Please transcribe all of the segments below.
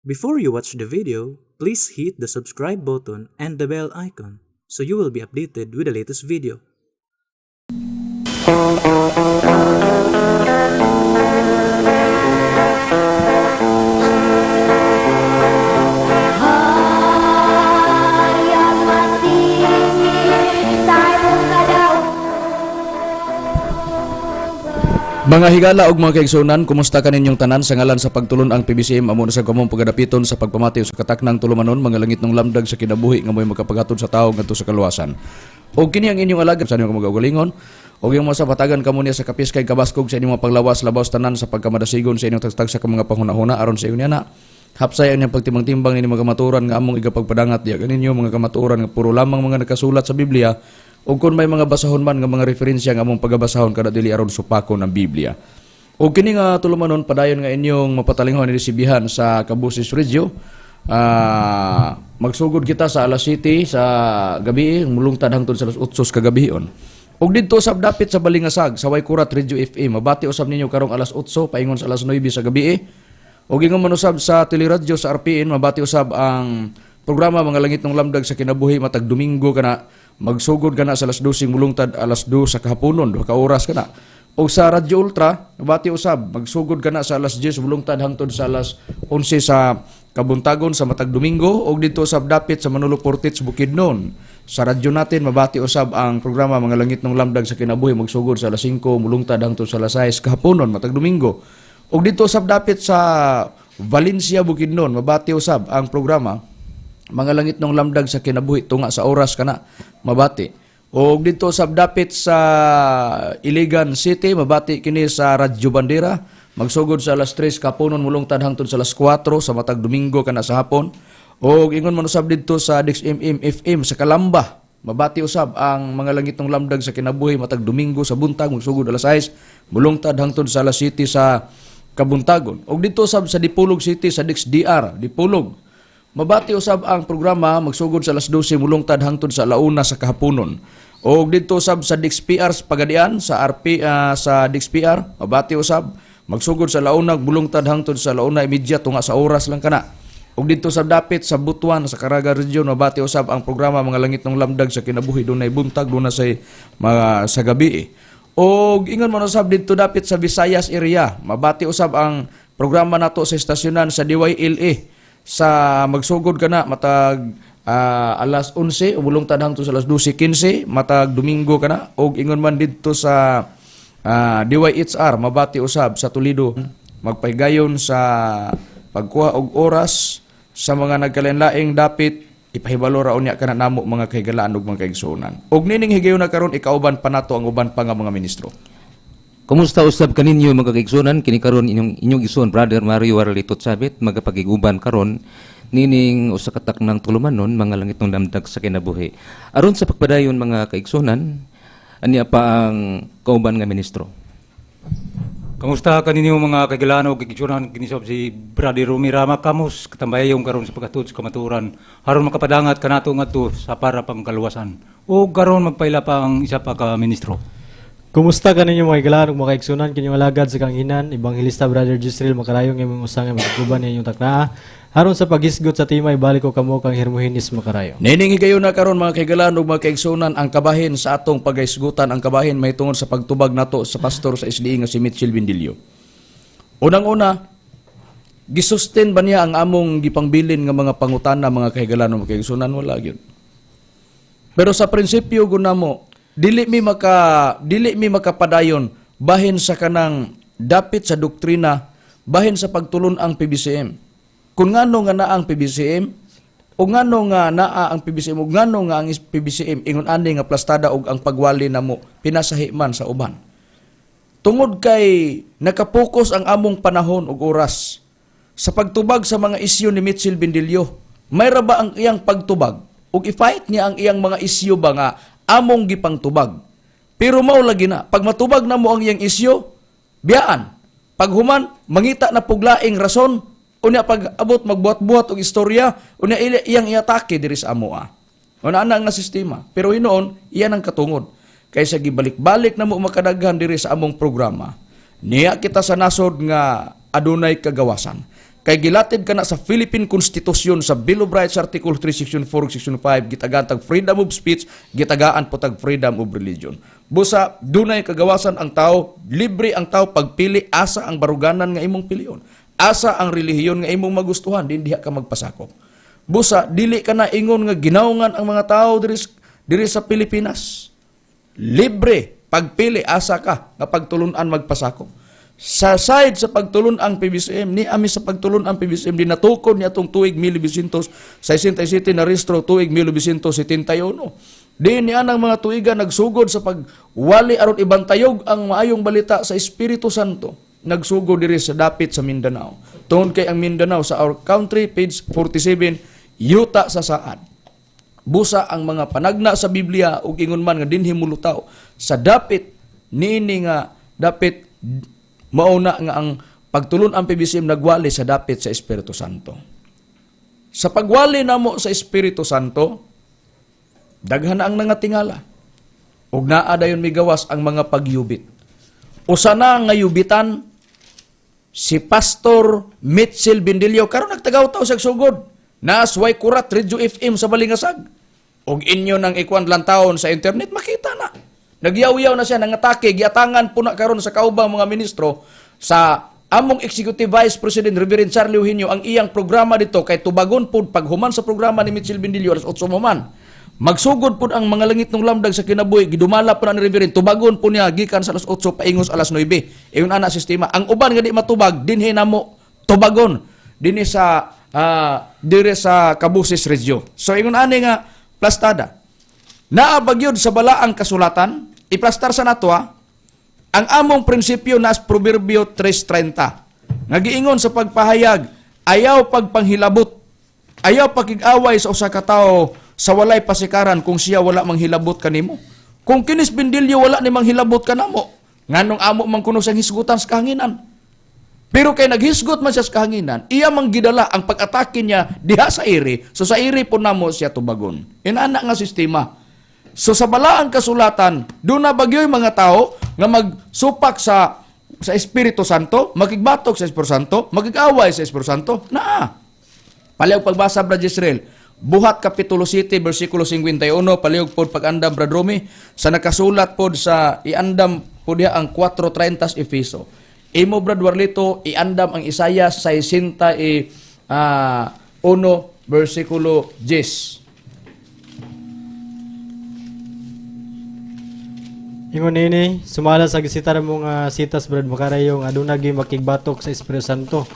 Before you watch the video, please hit the subscribe button and the bell icon so you will be updated with the latest video. Mga higala og mga kaigsunan, kumusta kaninyong tanan? Sa ngalan sa pagtulon ang PBCM, amo na sa kamong pagadapiton sa pagpamati sa kataknang tulumanon, mga langit ng lamdag sa kinabuhi nga mo'y makapaghatod sa tawo ngadto sa kaluwasan. Og kini ang inyong alagad sa inyong mga og yung mga sapatagan kamo niya sa kapiskay kabaskog sa inyong mga paglawas labaw tanan sa pagkamadasigon sa inyong tagtag sa mga panghunahuna aron sa inyo na hapsay ang inyong pagtimbang-timbang ini mga kamatuoran nga among igapagpadangat diya kaninyo, mga kamatuoran nga puro lamang mga nakasulat sa Biblia. O kung may mga basahon man nga mga referensya nga among pagabasahon kada dili aron supakon ang Biblia. O kini nga tulumanon padayon nga inyong mapatalinghon ni resibihan sa Kabusis Radio. Magsugod kita sa alas 7 sa gabi, mulungtad hangtod sa alas 8 sa kagabion. Og didto sab dapit sa Balingasag sa Waykurat Radio FM, mabati usab ninyo karong alas 8 paingon sa alas 9 sa gabi. Og ingon man usab sa Teleradyo sa RPN, mabati usab ang programa Mga Langit ng Lamdag sa Kinabuhi matag Domingo kana, magsugod kana sa alas 12 mulungtad alas 2 sa kahaponon, 2 ka oras kana. Og sa Radyo Ultra, mabati usab magsugod kana sa alas 10 mulungtad hangtod sa alas 11 sa kabuntagon sa matag Domingo. Og didto usab dapit sa Manolo Fortich, Bukidnon, sa radyo natin mabati usab ang programa Mga Langit ng Lamdag sa Kinabuhi magsugod sa alas 5 mulungtad hangtod sa alas 6 kahaponon matag Domingo. Og didto usab dapit sa Valencia, Bukidnon, mabati usab ang programa Mga Langit ng Lamdag sa Kinabuhi tunga sa oras kana mabati. Og didto sab dapit sa Iligan City, mabati kini sa Radyo Bandera magsugod sa alas 3 kapunon mulungtad hangtod sa alas 4 sa matag Domingo kana sa hapon. Og ingon man usab didto sa DXMM FM sa Kalamba, mabati usab ang Mga Langit ng Lamdag sa Kinabuhi matag Domingo sa buntag magsugod alas 6 mulungtad hangtod sa alas 7 sa kabuntagon. Og didto sab sa Dipolog City sa DXDR Dipolog, mabati usab ang programa magsugod sa alas 12 mulungtad hangtod sa alauna sa kahaponon. Og didto usab sa DXPR sa Pagadian sa RP sa DXPR, mabati usab magsugod sa alauna mulungtad hangtod sa alauna imedya tunga sa oras lang kana. Og didto sa dapit sa Butuan sa Caraga Region, mabati usab ang programa Mga Langit ng Lamdag sa Kinabuhi, dunay buntag, dunay say mga sa gabi. Og ingon man usab didto dapit sa Visayas area, mabati usab ang programa nato sa estasyonan sa DYLA sa magsugod kana matag alas 11 mulungtad hangtod sa alas 12:15 matag Domingo kana. Og ingon man didto sa DYHR, mabati usab sa Toledo. Magpahigayon sa pagkuha og oras sa mga nagkalain-laing dapit, ipahibalo ra unya kana namo, mga kahigalaan ug mga kaigsuonan. Og nining higayon na karon, ikauban pa nato ang uban pa nga mga ministro. Kumusta usab kaninyo, mga kaigsunan? Kini karon inyong inyong igsoon Brother Mario Warlito Chavit magapakig-uban karon nining usa ka taknang tulumanon, Mga Langit ng Lamdag sa Kinabuhi. Aron sa pagpadayon, mga kaigsunan, ania pa ang kauban nga ministro. Kamusta kaninyo, mga kahigalaan ug kaigsuonan? Kini si Brother Rumi Rama Camus katambayong karon sa paghatod sa kamatuoran aron makapadangat kanato ngadto sa para pangkaluwasan. O karon magpaila pa ang isa pa ka ministro. Kumusta kaninyo, mga higalaan ug mga kaigsunan? Kinyong alagad sa kanghinan, Ebanghelista Brother Jisrael Makarayong, imong usa nga magkuban inyong taknaa. Aron sa paghisgot sa tema, ibalik ko kamo kang Hermogenes Makarayo. Nining higayon na karon, mga kahigalaan ug mga kaigsunan, ang kabahin sa atong pagahisgutan, ang kabahin mahitungod sa pagtubag nato sa pastor sa SDA nga si Mitchell Bindilio. Unang-una, gisusten ba niya ang among gipangbilin nga mga pangutana, mga kahigalaan ug mga kaigsunan? Wala gyud. Pero sa prinsipyo gunamo, dili mi makapadayon bahin sa kanang dapit sa doktrina, bahin sa pagtulon ang PBCM. Kung ngano nga naa ang PBCM o ngano nga naa ang PBCM o ngano nga ang PBCM ingon ani nga plastada og ang pagwali namo pinasahi man sa uban. Tungod kay nakapokus ang among panahon ug oras sa pagtubag sa mga isyu ni Mitchell Bindilio. May ra ba ang iyang pagtubag ug i-fight niya ang iyang mga isyu ba nga among gipangtubag? Pero mao lagi na, pag matubag na mo ang iyang isyu, biyaan. Paghuman, mangita na puglaing rason, unya pag abot magbuhat-buhat og istorya, unya iyang iatake diri sa amoa. Una ana nga sistema. Pero hinoon, iyan ang katungod. Kaysa gibalik-balik na mo makadaghan diri sa among programa, niya kita sa nasod nga adunay kagawasan. Kay gilatid kana sa Philippine Constitution sa Bill of Rights, Article 3, Section 4 ug Section 5, gitagaan tag freedom of speech, gitagaan po tag freedom of religion. Busa dunay kagawasan ang tao, libre ang tao pagpili asa ang baruganan nga imong pilion. Asa ang relihiyon nga imong magustuhan, din diha ka magpasakop. Busa dili ka na ingon nga ginaungan ang mga tao diri diri sa Pilipinas. Libre pagpili asa ka nga pagtulunan magpasakop. Sa side sa pagtulun-ang PBCM, ni ami sa pagtulun-ang PBCM, di natukod niya atong tuig 1967 na rehistro tuig 1971. Di niya ang mga tuiga nagsugod sa pagwali aron ibantayog ang maayong balita sa Espiritu Santo. Nagsugod diri sa dapit sa Mindanao. Tungod kay ang Mindanao sa Our Country, page 47, yuta sa saad. Busa ang mga panagna sa Biblia ug ingon man nga dinhi mulutaw sa dapit niini nga dapit, mauna nga ang pagtulon ang PBCM nagwali sa dapit sa Espiritu Santo. Sa pagwali namo sa Espiritu Santo, daghan na ang nangatingala. Ug naa dayon migawas ang mga pagyubit. Usa na nga yubitan si Pastor Mitchell Bindilio, karon nagtagaw-taw siya sugod. Naas Way Kurat Radio FM sa Balingasag. Og inyo nang ikuan lantawon sa internet, makita na. Nagyaw-yaw na siya, nangatake, giatangan po na karon sa kaubang mga ministro sa among Executive Vice President Reverend Charlie Eugenio ang iyang programa dito kay tubagon pod paghuman sa programa ni Mitchell Bindilio alas 8 man. Magsugod pod ang mga langit ng lamdag sa kinabuhi, gidumala po na ni Reverend, tubagon po niya gikan sa alas 8 paingos alas 9. Iyon ana sistema. Ang uban nga di matubag, dinhi namo tubagon dinhi sa dire sa Kabusis Radio. So ingon ani nga plastada. Naa bagyod sa balaang kasulatan, iplastar sa nato ang among prinsipyo nas Proverbio 3:30. Nga giingon sa pagpahayag, ayaw pagpanghilabot, ayaw pakig-away sa usa ka tawo sa walay pasikaran kung siya wala manghilabot kanimo. Kung kinis Bindilyo wala ni manghilabot kanamo, nganong amo man kuno siyang hisgutan sa kahanginan. Pero kay naghisgot man siya sa kahanginan, iya mang gidala ang pag-atake niya diha sa iri, so sa iri po namo siya tubagon. Inana nga sistema. So sa balaang kasulatan, doon na bagyo'y mga tao nga magsupak sa Espiritu Santo, makigbatok sa Espiritu Santo, makig-away sa Espiritu Santo, naa. Palihog pagbasa, Brad Israel, Buhat Kapitulo 7, versikulo 51, palihog pod pag-andam, Brad Romy, sa nakasulat pod sa iandam pod diha ang 4:30 Efeso. Imo, Brad Warlito, iandam ang Isaiah 61, versikulo 10. Ingon nini, sumala sa gisitar mo nga sitas, Brad Makarayo, nga aduna gyud makigbatok sa Espiritu Santo.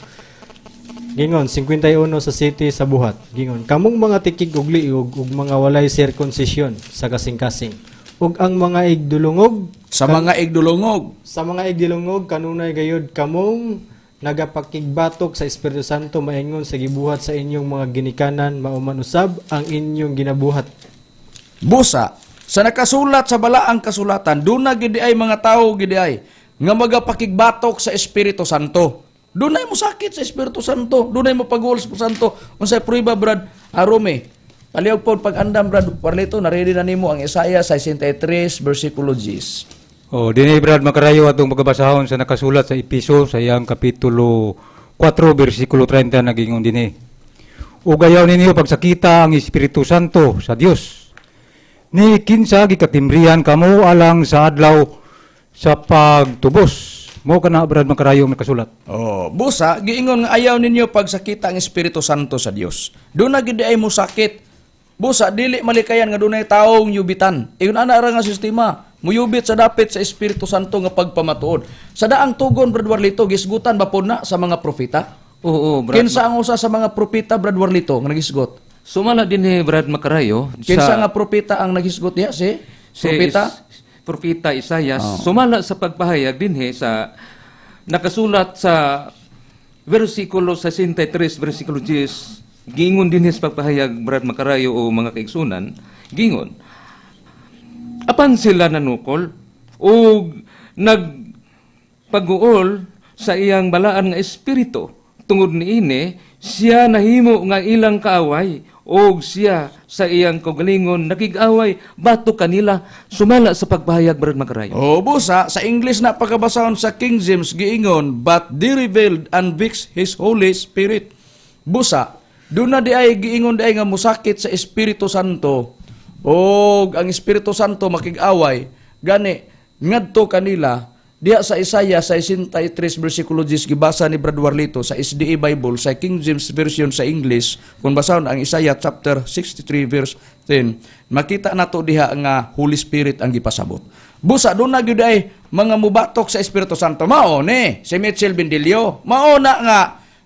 Gingon 51 sa city sa buhat. Gingon, kamong mga tikig og liog ug mga walay circumcision sa kasing-kasing. Ug ang mga igdulungog sa mga igdulungog, sa mga igdulungog kanunay gayud kamong nagapakigbatok sa Espiritu Santo maingon sa gibuhat sa inyong mga ginikanan, mauman usab ang inyong ginabuhat. Busa sa nakasulat sa balaang kasulatan, doon na gidi ay mga tao gidi ay nga magapakigbatok sa Espiritu Santo. Dunay mo sakit sa Espiritu Santo, dunay mo pagul sa Espiritu Santo. Unsay prueba, Brad Arome? Palihog pod pag-andam, Brad Parlito, naredy na nimo ang Isaiah 63 versikulo 10. Oh, dinhi, Brad Makarayo, atong pagabasahon sa nakasulat sa Episo sa iyang kapitulo 4 versikulo 30, nagingon dinhi. Ug ayaw ninyo pagsakita ang Espiritu Santo sa Dios. Ni kinsa gikatimbrihan kamo alang sa adlaw sa pagtubos. Mo kana, Brad Makarayo, nakasulat. Oh, busa giingon nga ayaw ninyo pagsakita ang Espiritu Santo sa Dios. Doon na gid ay mo sakit. Busa dili malikayan nga dunay taong yubitan. Ingon ana ra nga sistema. Muyubit sa dapit sa Espiritu Santo nga pagpamatuod. Sa daang tugon, Brad Warlito, gisgutan ba po na sa mga propeta? Oo, Brad. Kinsa ang usa sa mga propeta, Brad Warlito, nga nagisgot? Sumala din ni Brad Makarayo. Kinsa nga propeta ang nagisgot diha si propeta? Propeta Isaias. Sumala sa pagpahayag dinhi sa nakasulat sa versikulo 63 versikulo 10, gingon dinhi sa pagpahayag, Brad Makarayo o mga kaigsunan, gingon, apan sila nanukol og nagpaguol sa iyang balaan nga espiritu, tungod niini siya nahimo nga ilang kaaway Og siya sa iyang kaugalingon nakig-away batok kanila sumala sa pagpahayag, Brad Makarayo. O busa sa English na pagkabasahon sa King James giingon, "But they revealed and vexed his Holy Spirit." Busa, doon na di ay giingon di ay nga musakit sa Espiritu Santo og ang Espiritu Santo makig-away gani ngadto kanila diha sa Isaiah 63 versikulo 10, gibasa ni Brad Warlito sa SDA Bible sa King James Version sa English. Kung basahon ang Isaiah chapter 63 verse 10, makita nato diha nga Holy Spirit ang gipasabot. Busa doon na gyud ay mga mubatok sa Espiritu Santo, mao ni si Mitchell Bendilio, mao na nga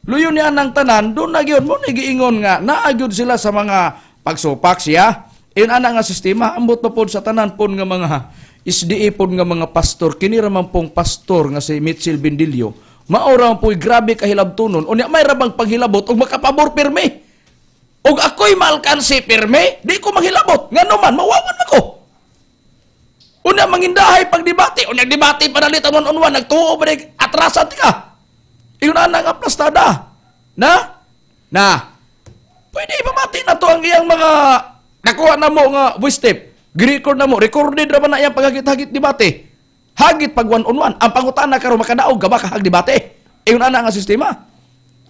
luyo niya ng tanan. Doon na gyud mo ni giingon nga naa gyud sila sa mga pagsupak siya. In ana nga sistema, ambot pa pod sa tanan pod nga mga SDA pod nga mga pastor, kini ra man pong pastor nga si Mitchell Bendilio, mao ra man po'y grabe kahilabtonon. Unya may ra bang paghilabot og makapabor pirmi? Og ako'y maalkanse pirmi, di ko maghilabot, ngano man mawawan ako. Unya mangindahay pag debate, unya debate panalitan one on one, nagtuo ba ni atrasan ka. Ingon ana nga aplastada. Na? Na. Pwede ipamati na to ang iyang mga nakuha na mo nga voice tape. Gi-record na mo, recorded ra ba na iyang paghagit-hagit debate. Hagit pag one on one. Ang pangutana karon, makadaog ka ba kahag debate? Ingon ana nga sistema.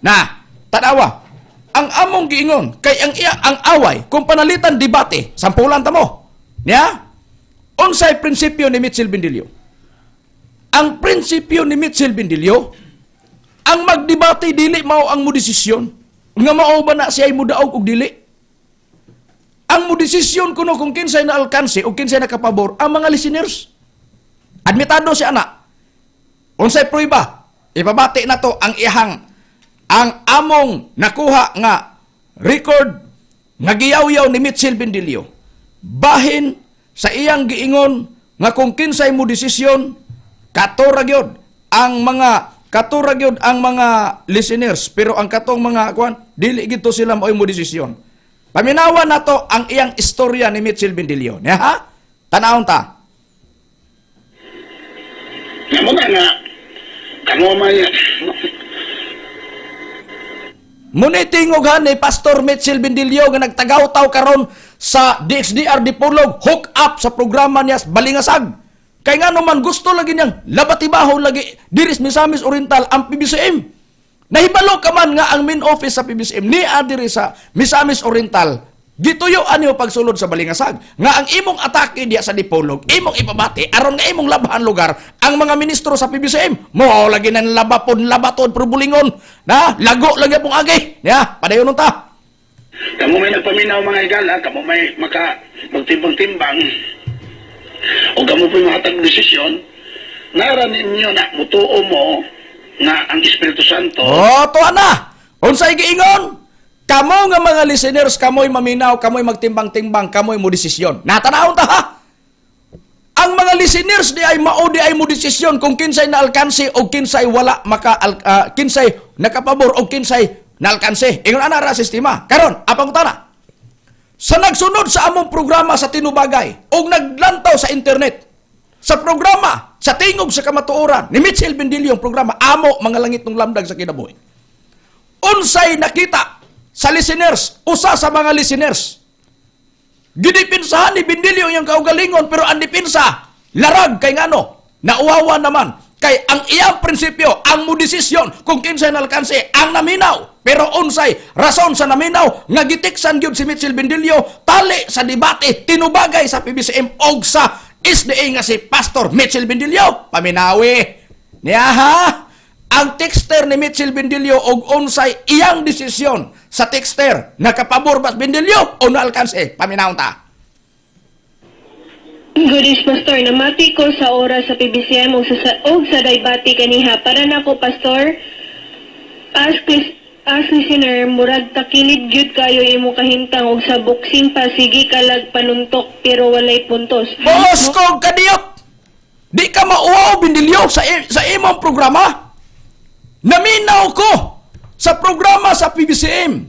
Na, tanawa. Ang among giingon kay ang iya ang away kung panalitan debate, sampulan ta mo. Niya? Unsay prinsipyo ni Mitchell Bendilio? Ang prinsipyo ni Mitchell Bendilio, ang magdebate dili mao ang modesisyon. Nga mao ba na siya ay mudaog og dili? Ang modesisyon kuno kung kinsay na alkanse o kinsay nakapabor ang mga listeners. Admitado siya ana. Unsay prueba? Ipabati na to ang iyahang ang among nakuha nga record nga giyawyaw ni Mitchell Bendilio. Bahin sa iyang giingon nga kung kinsay mo desisyon, kato ra gyud ang mga kato ra gyud ang mga listeners, pero ang katong mga kuan dili gito sila maoy mo desisyon. Paminawan nato ang iyang istorya ni Mitchell Bendilio. Ya ha? Tanawon ta. Nga mo na nga, kamo may, Muni tingog ni Pastor Mitchell Bendilio nga nagtagaw-taw karon sa DXDR Dipolog, hook up sa programa niya sa Balingasag. Kay nga naman gusto lagi niyang labatibahon lagi diris Misamis Oriental ang PBCM. Nahibalo ka man nga ang main office sa PBCM ni diri sa Misamis Oriental. Gituyo ani pagsulod sa Balingasag nga ang imong atake diya sa Dipolog, imong ipabati aron nga imong labahan lugar ang mga ministro sa PBCM. Mo lagi nang labapon labaton pero bulingon na lago lagi pong agi. Ya, padayon ta. Kamo may nagpaminaw, mga higala, kamo may maka magtimbang-timbang, o kamo po'y mahatag desisyon, nara ninyo na mutuo mo nga ang Espiritu Santo. Oh, tuwa na. Unsay giingon? Kamo nga mga listeners, kamoy maminaw, kamoy magtimbang-timbang, kamoy mo desisyon. Natanawon ta ha. Ang mga listeners di ay mao di ay mo desisyon kung kinsay naalkanse o kinsay wala maka kinsay nakapabor o kinsay naalkanse. Ingon ana ra sistema. Karon, apang utana. Sa nagsunod sa among programa sa Tinubagay og naglantaw sa internet sa programa sa Tingog sa Kamatuoran ni Mitchell Bendilio, ang programa Amo Mga Langit ng Lamdag sa Kinabuhi. Unsay nakita sa listeners, usa sa mga listeners, gidipinsahan ni Bendilio iyang kaugalingon, pero ang dipinsa larag kay ngano nauwawa naman kay ang iyang prinsipyo ang modesisyon kung kinsay nalkanse ang naminaw. Pero unsay rason sa naminaw nga gitiksan gyud si Mitchell Bendilio tali sa debate Tinubagay sa PBCM og sa SDA nga si Pastor Mitchell Bendilio? Paminawi niya ha ang texter ni Mitchell Bendilio og unsay iyang desisyon sa texter, nakapabor ba si Bendilio o naalkanse? Paminawon ta. Good is Pastor, namati ko sa oras sa PBCM og sa debate kaniha. Para nako, Pastor, as listener, murag takilid gyud kayo imo kahimtang og sa boxing pa sige kalag panuntok pero walay puntos. Boss ko kadiyot. Di ka mauwaw, Bendilio, sa imong programa. Naminaw ko sa programa sa PBCM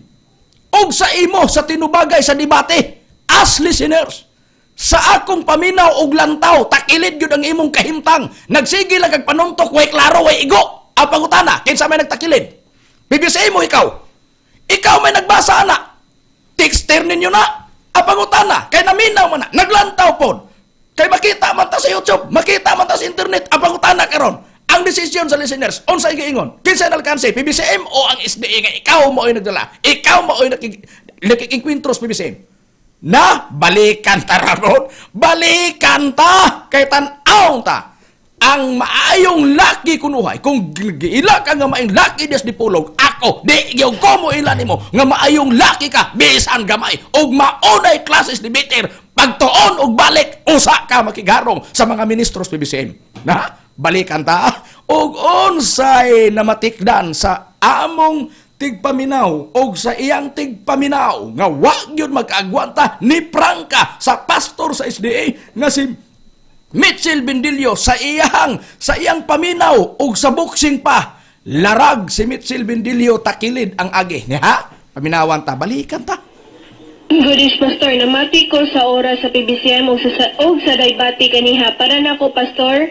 og sa imo sa Tinubagay sa debate as listeners. Sa akong paminaw og lantaw, takilid gyud ang imong kahimtang. Nagsige lang kag panuntok, way klaro, way igo. Ang pangutana, kinsa may nagtakilid? PBCM mo ikaw? Ikaw may nagbasa ana. Texter Texter ninyo na. Ang pangutana, kay naminaw man na, naglantaw pod. Kay makita man ta sa YouTube, makita man ta sa internet, ang pangutana karon. Ang desisyon sa listeners, unsay giingon? Kinsa nalkanse, PBCM o ang SDA nga ikaw mao'y nagdala? Ikaw mao'y nakikingkwentro sa PBCM? Na balikan ta raron, balikan ta kay tan-aw ta ang maayong laki kunuhay. Kung giila ka nga maayong laki des di pulog ako, di gyud ko mo ila nimo nga maayong laki ka bisan gamay ug maunay classes debater, pagtuon og balik usa ka makigarong sa mga ministros PBCM. Na balikan ta og unsay namatikdan sa among tigpaminaw og sa iyang tigpaminaw nga wa gyud magkaagwanta ni prangka sa pastor sa SDA nga si Mitchell Bendillo sa iyang paminaw og sa boxing pa larag si Mitchell Bendillo, takilid ang agi niya. Paminawan ta, balikan ta. Good is, Pastor, namati ko sa oras sa PBCM og sa debate kaniha. Para nako, Pastor,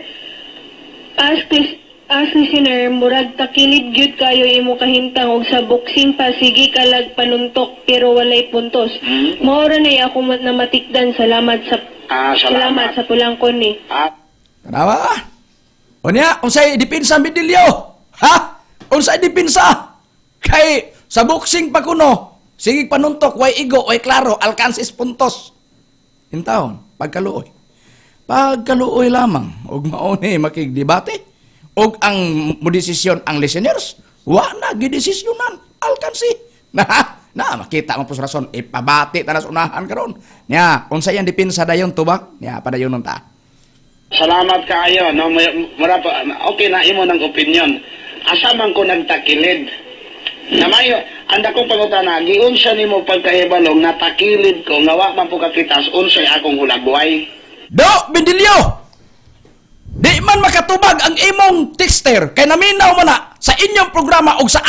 as listener, murag takilid gyud kayo imo kahintang og sa boxing pa sige kalag panuntok pero walay puntos. Mao ra nay ako namatikdan. Salamat sa Ah, salamat salamat. sa pulang ni. Ah, Tanawa. Unya, unsay depensa, Bendillo? Ha? Unsay depensa? Kay sa boxing pa kuno, sige panuntok, way igo, way klaro, alkansis puntos. Intawon, pagkaluoy. Pagkaluoy lamang, og mao ni makigdebate, og ang modesisyon ang listeners, wa na gidesisyonan, alkansi. Na, na makita mo po sa rason, ipabati ta na sa unahan karon. Nya, unsay ang depensa dayon tubak? Nya, padayon ta. Salamat kaayo, no? Mura pa, okay na imo ng opinion. Asa man ko nagtakilid? Namayo, ang dakong pangutana, giunsa nimo pagkahibalong natakilid ko nga wa man po kakitas unsay akong hulagway? Do, Bendilyo! Di man makatubag ang imong texter kay naminaw man na sa inyong programa o sa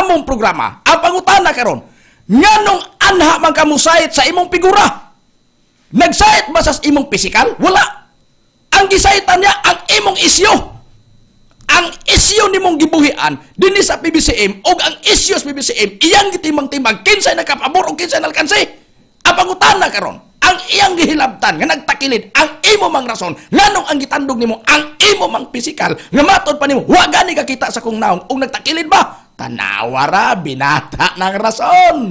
among programa. Ang pangutana karon, nganong anha man kamusayit sa imong figura? Nagsayit ba sa imong pisikal? Wala. Ang gisayitan niya ang imong isyu. Ang isyu nimong gibuhian dinhi sa PBCM og ang isyu sa PBCM iyang gitimang-timang kinsay nakapabor o kinsay nalkansi. Ang pangutana karon, ang iyang gihilabtan nga nagtakilid ang imo mang rason, nganong ang gitandog nimo ang imo mang pisikal nga matod pa nimo wa gani kakita sa kong naong ug nagtakilid ba? Tanawa ra binata ng rason.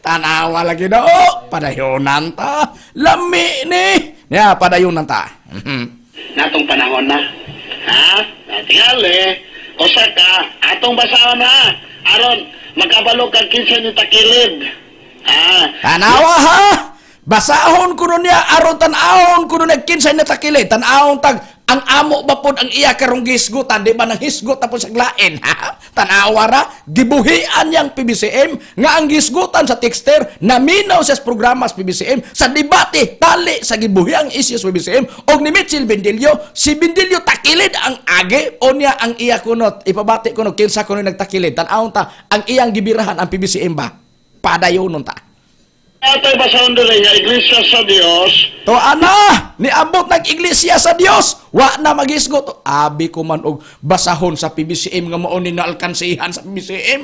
Tanawa lagi do, padayonan ta. Lami ni. Ya, padayonan ta. Natong panahon na. Ha? Tingali, usa ka, atong basahon na. Aron, makabalo kag kinsa ni takilid. Ha? Tanawa ha! Basahon kuno niya aron tan-awon kuno nagkinsay na takilid. Tan-awon tag ang amo ba pod ang iya karong gisgutan, di ba nang hisgot tapos sa lain, ha? Tanawa ra gibuhian yang PBCM nga ang gisgutan sa texter naminaw sa programa sa PBCM sa debate tali sa gibuhiang isyu sa PBCM og ni Mitchell Bendillo. Si Bendillo takilid ang agi o niya ang iya kunot ipabati kuno kinsa kuno nagtakilid. Tan-awon ta ang iyang gibirahan ang PBCM ba. Padayonon ta. Ato'y basahon diri nga Iglesia sa Dios. To ana, niabot nag Iglesia sa Dios, wa na magisgot. Abi ko man og basahon sa PBCM nga mao ni naalkansihan sa PBCM.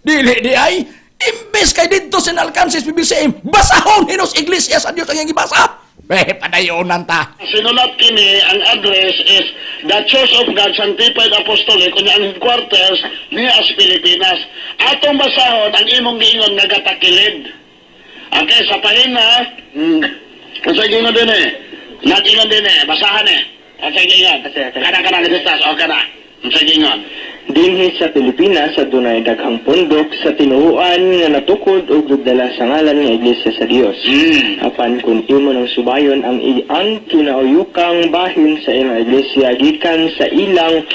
Dili di ay imbes kay didto sa naalkansi sa PBCM, basahon hinos Iglesia sa Dios ang iyang gibasa. Eh, padayonan ta. Sinulat kini, ang address is The Church of God Sanctified Apostolic, kunya ang headquarters niya sa Pilipinas. Atong basahon ang imong giingon nga gatakilid. Okay, sa pahina, unsa giingon din eh? Nag-ingon din eh, basahan eh. Unsa giingon? Kana kana listas, o kana. Unsa giingon? Dinhi sa Pilipinas adunay daghang pundok sa tinuoan nga natukod og nagdala sa ngalan nga Iglesia sa Dios. Apan kung imo nang subayon ang kinauyukang bahin sa ilang iglesia gikan sa ilang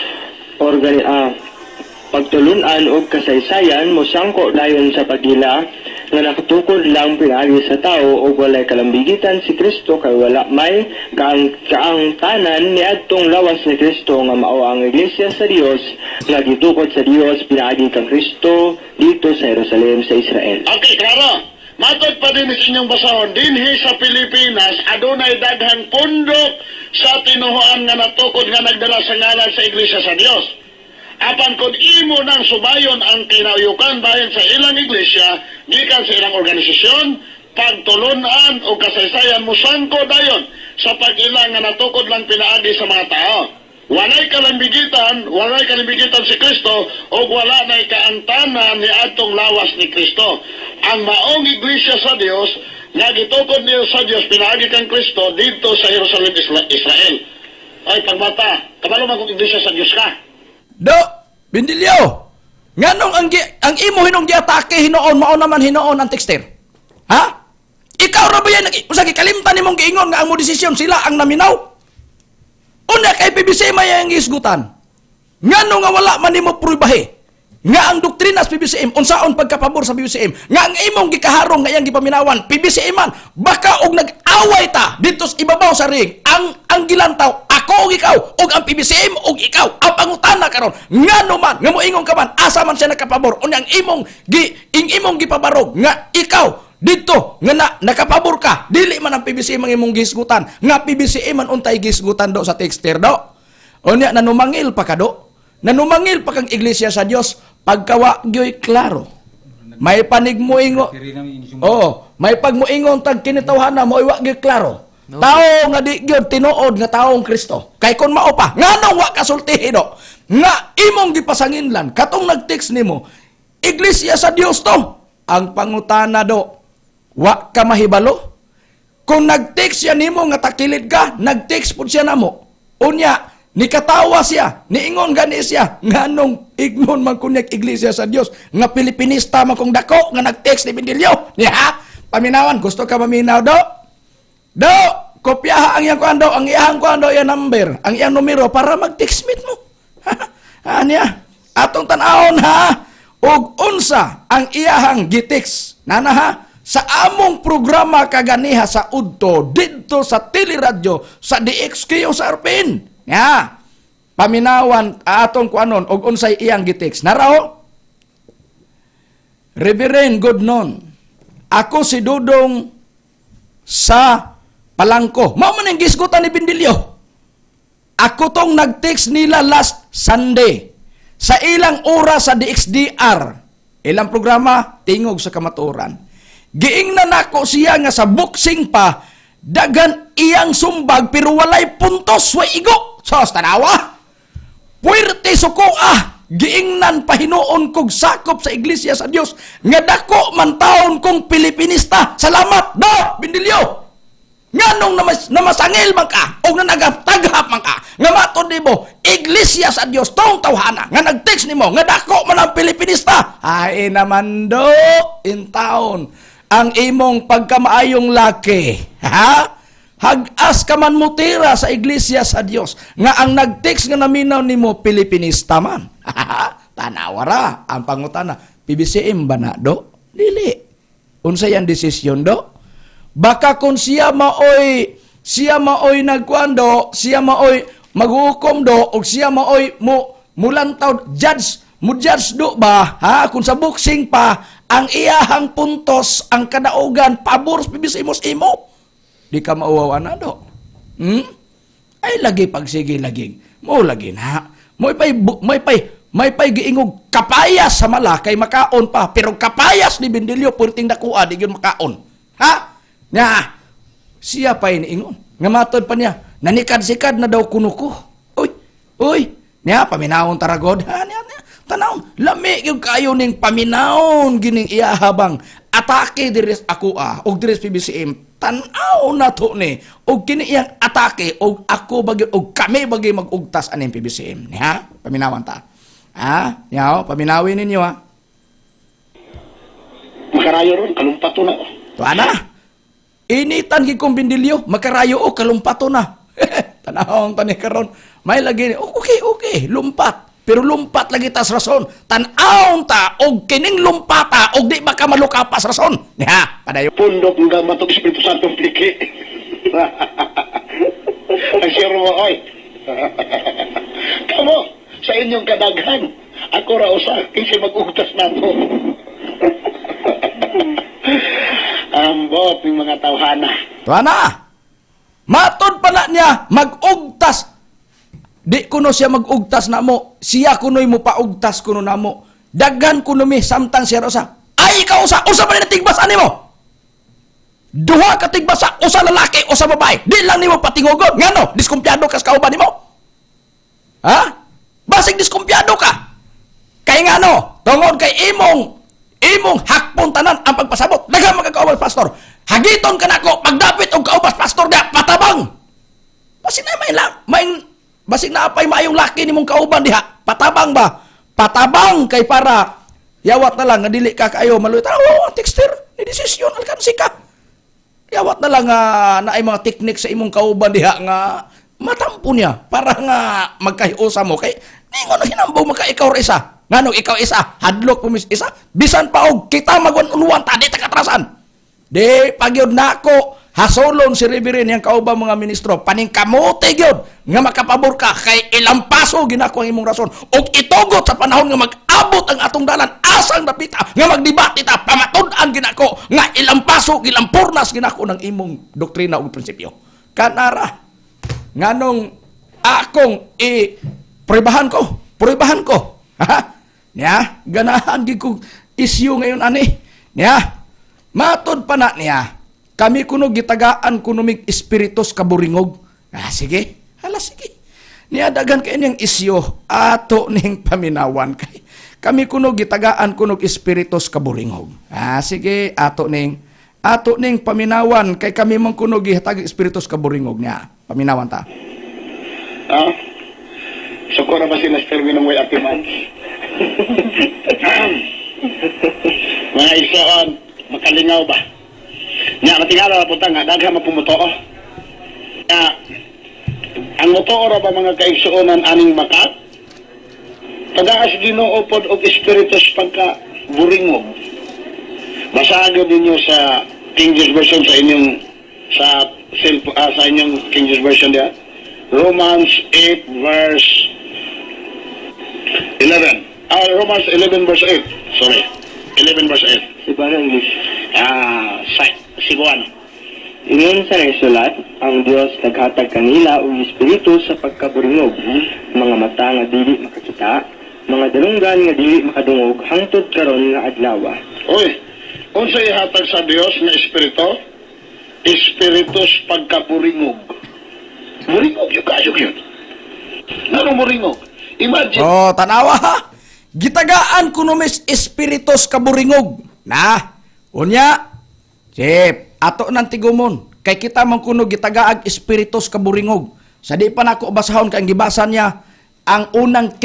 pagtulunan og kasaysayan, mosangko dayon sa pagila nga nakatukod lang pinaagi sa tao og walay kalambigitan si Kristo kay wala may kaangtanan niadtong lawas ni Kristo nga mao ang Iglesia sa Dios nga gitukod sa Dios pinaagi kang Kristo dito sa Jerusalem sa Israel. Okay, klaro. Matod pa din sa inyong basahon, dinhi sa Pilipinas, adunay daghang pundok sa tinuhoan nga natukod nga nagdala sa ngalan sa Iglesia sa Dios. Apan kung imo nang subayon ang kinauyukan bahin sa ilang iglesia, gikan sa ilang organisasyon, Pagtulunan o kasaysayan musangko dayon sa pag-ila nga natukod lang pinaagi sa mga tao. Walay kalambigitan si Kristo o wala na'y kaantanan ni atong lawas ni Kristo. Ang maong iglesia sa Dios nga gitukod niyo sa Dios pinaagi kang Kristo dito sa Jerusalem, Israel. Ay pagbata, kabalo man kung iglesia sa Dios ka. Do, Bindilyo. Nganong ang imo hinong giatake hinuon mao naman hinuon ang texter? Ha? Ikaw ra ba yan usa gikalimtan nimong giingon nga ang mo desisyon sila ang naminaw? Unya kay PBC may ang gisgutan. Ngano nga wala man nimo pruibahe nga ang doktrina sa PBCM unsaon pagkapabor sa PBCM nga ang imong gikaharong nga iyang gipaminawan PBCM man, baka og nag-away ta dito sa ibabaw sa ring ang gilantaw ako og ikaw og ang PBCM og ikaw. Ang pangutana karon, ngano man nga moingon ka man asa man siya nakapabor, unya ang imong gi ing imong gipabarog nga ikaw dito nga nakapabor ka, dili man ang PBCM ang imong gisgutan, nga PBCM man untay gisgutan do sa texter do. Unya nanumangil pa ka do, nanumangil pa kang iglesia sa Dios pagkawa gyoy klaro. May panig mo ingo. Oo, may pagmuingon tag kinitawhana mo iwa gyoy klaro. No. Tao nga di gyud tinuod nga taong Kristo. Kay kon mao pa, nganong wa kasultihi do nga imong gipasanginlan katong nag-text nimo, iglesia sa Dios to. Ang pangutana do, wa ka mahibalo? Kung nag-text siya nimo nga takilid ka, nag-text pud siya namo. Unya nikatawa siya, niingon gani siya, nganong ignon man kunyag iglesia sa Dios, nga Pilipinista man kung dako, nga nag-text ni Bindilyo. Niya, paminawan, gusto ka maminaw do? Do, kopyaha ang iyang kuan do, ang iyang kuan do, iyang number, ang iyang numero para mag-text meet mo. Ha, niya, atong tan-awon ha, og unsa ang iyahang gitext. Nana ha, sa among programa kaganiha sa Udto, didto sa Teleradyo, sa DXQ sa RPN. Ya. Paminawan atong kuanon og unsay iyang gitext. Narao. Reverend Godnon, ako si Dudong sa Palangko. Mao man ang gisgutan ni Bindilyo. Ako tong nag-text nila last Sunday sa ilang oras sa DXDR. Ilang programa Tingog sa Kamatuoran. Giingnan nako siya nga sa boxing pa dagan iyang sumbag pero walay puntos, way igo. Sos tanawa. Puwerte suko ah. Giingnan pahinuon kog sakop sa iglesia sa Dios nga dako man taon kong Pilipinista. Salamat do Bindilyo. Nganong namasangil man ka og nanagataghap man ka nga matod nimo iglesia sa Dios tong tawhana nga nag-text nimo nga dako man ang Pilipinista. Ay naman do in town ang imong pagkamaayong laki. Ha? Hagas ka man mo tira sa iglesia sa Dios nga ang nag-text nga naminaw nimo Pilipinista man. Tanawa ra ang pangutana. PBCM ba na do? Dili. Unsa yan desisyon do? Baka kung siya maoy nagkuan do, siya maoy maghukom do, o siya maoy mulantaw judge, mo judge do ba? Ha? Kung sa boxing pa ang iyahang puntos, ang kadaugan pabor sa PBCM imo. Di ka mauwaw na do. Hmm? Ay lagi pagsige lagi. Mo lagi na. May pay giingog kapayas sa mala kay makaon pa, pero kapayas ni Bindilyo perting dakuha di gyud makaon. Ha? Nya. Siya pa iniingon. Nga matod pa niya, nanikad-sikad na daw kuno ko. Uy, uy, niya paminawon taragod. Ha, niya, niya. Tanawon, lami gyud kayo ning paminawon gining iyahabang atake diri ako og diri PBCM. Tan-aw na to ni og kini iyang atake og ako bagyo og kami bagay mag-ugtas aning PBCM. Niya, paminawan ta. Ha? Niya, paminawin ninyo ha. Makarayo ron, kalumpato na. Tuana. Initan gid kong Bindilyo, makarayo o kalumpato na. Tanawon ta ni karon. May lagi ni, okay, okay, lumpat. Pero lumpat lagi tas rason. Tan-awon ta og kining lumpata og di baka malukapas rason. Niya, padayon. Pundok nga matog Espiritu Santo pliki. Ang sure mo, oy. Kamo, sa inyong kadaghan, ako ra usa, kinsa mag-ugtas nato. Ambot ng mga tawhana. Tuana. Matod pa na niya mag-ugtas. Di kuno siya mag-ugtas na mo. Siya kuno'y mo paugtas kuno na mo. Daghan kuno mi samtang siya usa. Ay ikaw usa, usa pa ni natigbas ani mo. Duha ka tigbasa, usa lalaki, usa babae. Di lang nimo patingugon. Ngano? Diskumpiyado ka sa kauban nimo? Ha? Basig diskumpiyado ka. Kay ngano? Tungod kay imong imong hakpon tanan ang pagpasabot. Daghang mga kauban pastor. Hagiton ka nako pagdapit og kaubas pastor diha patabang. Basig na may la, may basig na apay maayong laki nimong kauban diha. Patabang ba? Patabang kay para yawat na lang nga dili ka kaayo maluoy. Tara, oh, texter ni desisyon alkansi ka. Yawat na lang nga naay mga teknik sa imong kauban diha nga matampo niya para nga magkahiusa mo kay ningon na hinambaw maka ikaw ra isa. Nganong ikaw isa, hadlok mo mis isa, bisan pa og kita magwan-unwan ta di ta katrasan. Di pagyud nako hasolon si Reverend yang kauban mga ministro paningkamote gyud nga makapabor ka kay ilampaso ginako ang imong rason ug itugot sa panahon nga mag-abot ang atong dalan asang dapita nga magdebate ta pamatud-an ginako nga ilampaso gilampurnas ginako ng imong doktrina ug prinsipyo. Kanara nganong akong i pruebahan ko, pruebahan ko. Ha? Niya, ganahan gid kog issue ngayon ani. Niya, matod pa na niya. Kami kuno gitagaan kuno mig espiritus kaburingog. Ah, sige. Hala, sige. Niya, dagan kay niyang isyu ato ning paminawan kay kami kuno gitagaan kuno espiritus kaburingog. Ah, sige, ato ning paminawan kay kami man kuno gihatag espiritus kaburingog niya. Paminawan ta. Ah? Suko na ba sila sa terminong way atiman? Mga igsoon, makalingaw ba? Nya, matingala na punta nga, daghan mapumutoo. Nya, ang motoo ra ba mga kaigsuonan aning makat? Tagaas Ginoo pod og espiritus pagka buringog. Basahan ninyo sa King James Version sa inyong sa cell, sa inyong King James Version diya. Romans 8 verse 11. Ah, Romans 11 verse 8. Sorry. 11 verse 8. Cebuano English. Ah, sa Cebuano. Ingon sa nagsulat, ang Dios naghatag kanila og espiritu sa pagkaburingog, mga mata nga dili makakita, mga dalunggan nga dili makadungog hangtod karon nga adlaw. Oy, unsa ihatag sa Dios nga espiritu? Espiritus pagkaburingog. Buringog yung kayo yun. Ngano buringog? Imagine. Oh, tanawa ha. Gitagaan kuno mis espiritus kaburingog. Na, unya, Sip, ato nang tigumon. Kay kita man kuno gitagaag espiritus kaburingog. Sa di pa nako basahon kay ang gibasa niya ang unang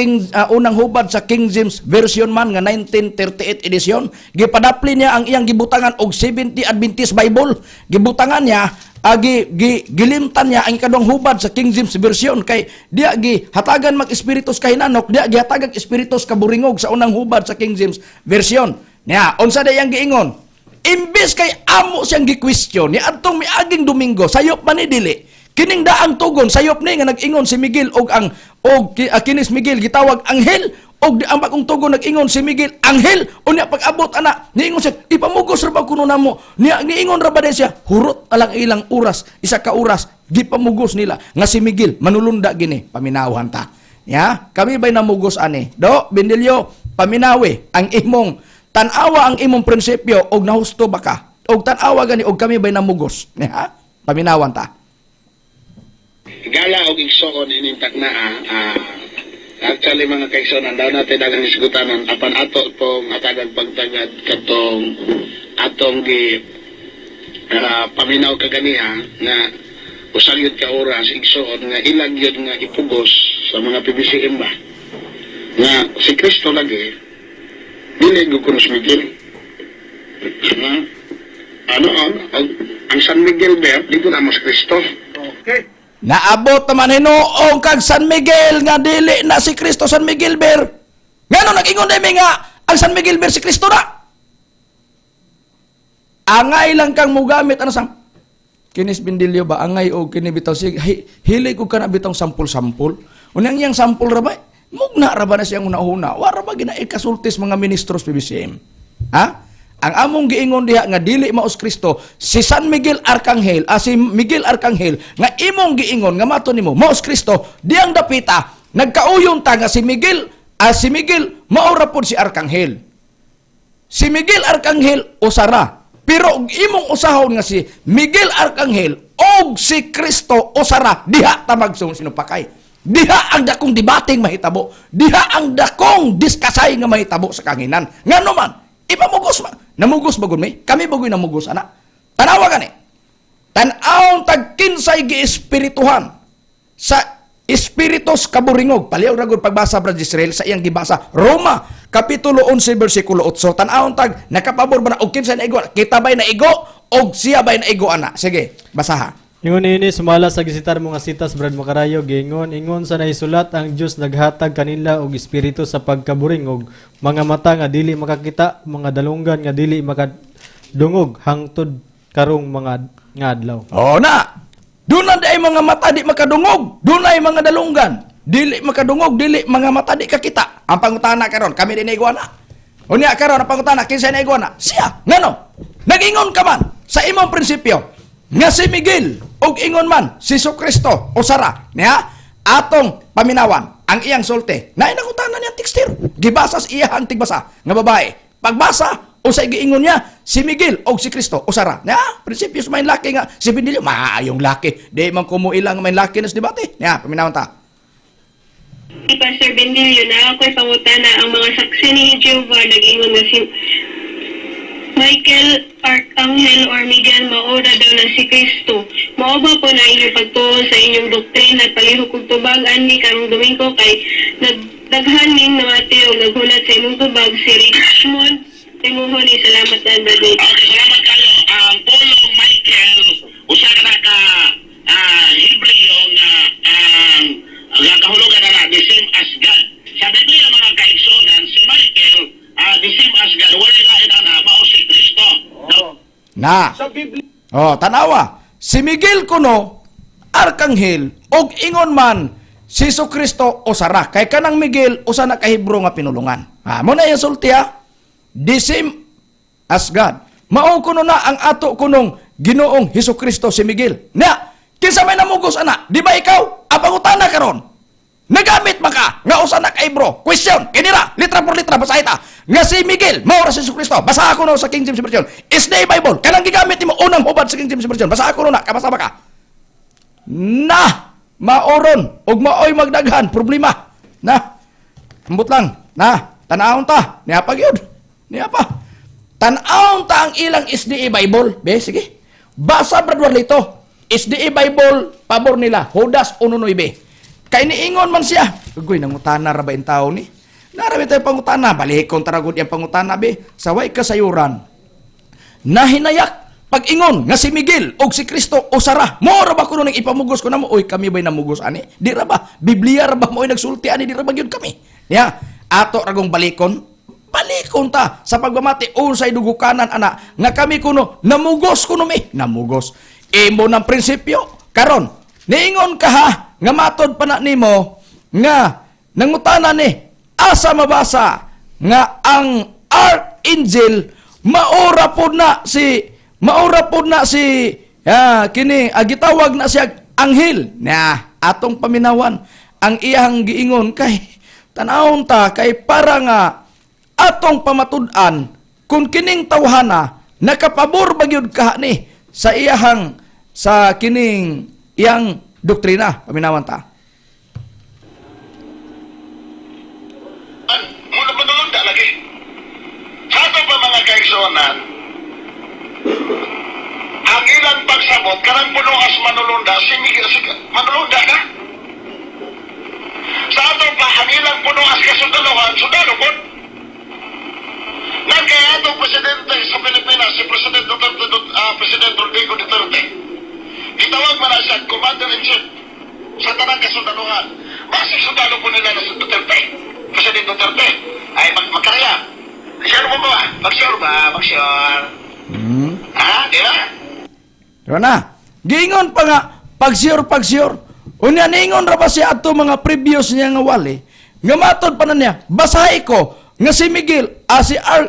unang hubad sa King James Version man nga 1938 edition, gipadapli niya ang iyang gibutangan og 70 Adventist Bible. Gibutangan niya agi gi, gilimtan niya ang ikaduhang hubad sa King James Version kay diya gi hatagan mag espiritus kahinanok, diya gihatagag espiritus kaburingog sa unang hubad sa King James Version. Niya, unsa day ang giingon? Imbes kay amo siyang gi-question ni adtong miaging Domingo, sayop man ni dili. Kining daang tugon sayop ni nga nag-ingon si Miguel og ang og kinis Miguel gitawag anghel og di ang bagong tugon nag-ingon si Miguel anghel, unya pag-abot ana niingon siya ipamugos ra ba kuno namo, niya niingon ra ba din siya hurot alang ilang oras, isa ka oras gipamugos nila nga si Miguel manulunda gini. Paminawhan ta ya, kami bay namugos ani do Bendilio, paminawi ang imong tan-awa ang imong prinsipyo og nahusto ba ka og tan-awa gani og kami bay namugos ya, paminawan ta. Gala og igsoon ining takna actually mga kaigsoon daw natin daghang hisgutanan apan ato pong atagang pagtagad katong atong gi paminaw kaganiha nga usa gyud ka oras igsoon nga ilag gyud nga ipugos sa mga PBCM ba nga si Kristo lagi dili gyud kuno si Miguel. Ha? Ano ang San Miguel ba di ko na mas Kristo. Okay. Naabot naman hinuong kag San Miguel nga dili na si Kristo San Miguel Ber. Ngano nag-ingon dimi nga ang San Miguel Ber si Kristo na? Angay lang kang mugamit ano sang kinis Bindilyo ba angay og kini bitaw sig hilig og kana bitong sampol-sampol. Unyang iyang sampol ra ba? Mugna ra ba na siyang una-una? Wa ra ba ginaikasultis mga ministros PBCM? Ha? Ang among giingon diha nga dili maos Kristo si San Miguel Arcangel, si Miguel Arcangel nga imong giingon nga mato nimo maos Kristo, diyang dapita nagkauyon ta nga si Miguel mao ra pod si Arcangel. Si Miguel Arcangel usara, Pero og imong usahon nga si Miguel Arcangel og si Kristo usara, diha ta magsung sinupakay. Diha ang dakong debating mahitabo. Diha ang dakong diskasay nga mahitabo sa kanginan. Ngano man, ipamugos ma. Namugos ba gud mi? Kami ba gud namugos ana? Tanawa gani. Tan-awon tag kinsay giespirituhan sa espiritus kaburingog. Paliw ra gud pagbasa, Brad Israel, sa iyang gibasa Roma kapitulo 11 bersikulo 8. Tan-awon tag nakapabor ba na og kinsay naigo? Kita bay naigo og siya bay naigo ana? Sige, basaha. Ingon ini sumala sa gisitar mga sitas, Brad Makarayo, giingon ingon sa naisulat, ang Dios naghatag kanila og espiritu sa pagkaburing og mga mata nga dili makakita, mga dalunggan nga dili makadungog hangtod karong mga nga adlaw. Oh na. Doon na ay mga mata di makadungog, doon ay mga dalunggan dili makadungog, dili mga mata di kakita. Ang pangutana karon, kami di naigo ana. Unya karon ang pangutana, kinsa naigo ana? Siya. Ngano? Nagingon ka man sa imong prinsipyo nga si Miguel og ingon man si Kristo usara niya, atong paminawan ang iyang sulti. Naay nangutana niyang texter. Gibasa sa iyang tigbasa nga babae. Pagbasa usay giingon niya si Miguel og si Kristo usara. Niya, prinsipyo sa main laki nga si Bendilio maayong laki. Di man kumuila nga main laki na sa debate. Niya, paminawan ta. Si Pastor Bendilio, na ako'y pangutana, ang mga saksi ni Jehovah nag-ingon na si Michael Archangel or Miguel maura daw na si Kristo. Mao ba po na inyong pagtuo sa inyong doktrina at palihog kog tubag ani karong Domingo kay nagdaghan ning namati og naghulat sa imong tubag si Richmond Timuhon. Salamat na, Brother. Okay, salamat kayo. Ang pulong Michael, usa ka na ka Hebreo nga ang kahulugan na the same as God. Sa Biblia, mga kaigsuonan, si Michael, the same as God, wala lain ana, mao si Kristo. No? Na. Sa Biblia. Oh, tanawa. Si Miguel kuno arkanghel og ingon man si Kristo usara. Kay kanang Miguel usa na ka Hebro nga pinulungan. Ha, mo na yung sulti ha. The same as God. Mao kuno na ang ato kunong Ginoong Hesus Kristo si Miguel. Na, kinsa may namugos ana? Di ba ikaw? Ang pangutana karon. Nagamit ba ka nga usa na ka Hebro? Question, kinira, litra por litra basahin ta. Nga si Miguel mao ra si Hesus Kristo. Basa ako no sa King James Version. SDA Bible, kanang gigamit nimo unang hubad sa King James Version. Basa ako no na, kabasa ba ka? Na, maoron ug maoy magdaghan problema. Na. Ambot lang. Na, tan-awon ta. Niya pa gyud. Niya pa. Tan-awon ta ang ilang SDA Bible. Be, sige. Basa, Brad Warlito. SDA Bible, pabor nila. Judas 1:9. Kay niingon man siya. Ugoy, nangutana ra ba in tao ni? Narami tayo pangutana. Balikon taragod yung pangutana, be. Saway kasayuran. Nahinayak pag-ingon nga si Miguel og si Kristo usara. Mo ra ba kuno ning ipamugos ko na mo? Oy, kami ba'y namugos ani? Di ra ba? Biblia ra ba mo'y nagsulti ani? Di ra ba gyud kami? Ya, ato ragong balikon. Balikon ta sa pagmamati unsay dugukanan ana nga kami kuno namugos kuno mi. Namugos. Imo ng prinsipyo. Karon, niingon ka ha nga matod pa na nimo nga nangutana ni asa mabasa nga ang archangel maura pod na si kini gitawag na siya anghel. Na atong paminawan ang iyang giingon kay tan-awon ta kay para nga atong pamatud-an kung kining tawhana nakapabor ba gyud ka ni sa iyahang sa kining iyang doktrina. Paminawan ta. Muna manulunda lagi. Sa ato pa, mga kaigsuonan, ang ilang pagsabot, kanang puno as manulunda, si Miguel, si, manulunda na. Sa ato pa, ang ilang puno as kasundaluhan, sundalo po. Nang kaya atong presidente sa Pilipinas, si President Duterte, President Rodrigo Duterte, gitawag man na siya Commander-in-Chief sa tanang kasundaluhan. Basig sundalo po nila na si Duterte, President Duterte, ay magkarya. Sure mo ba? Mag-sure ba? Mag-sure. Ha? Di ba? Diba na? Giingon pa nga, pag-sure, pag-sure. Unya, niingon ra ba siya ato mga previous niya nga wali? Nga matod pa na niya, basahi ko, nga si Miguel,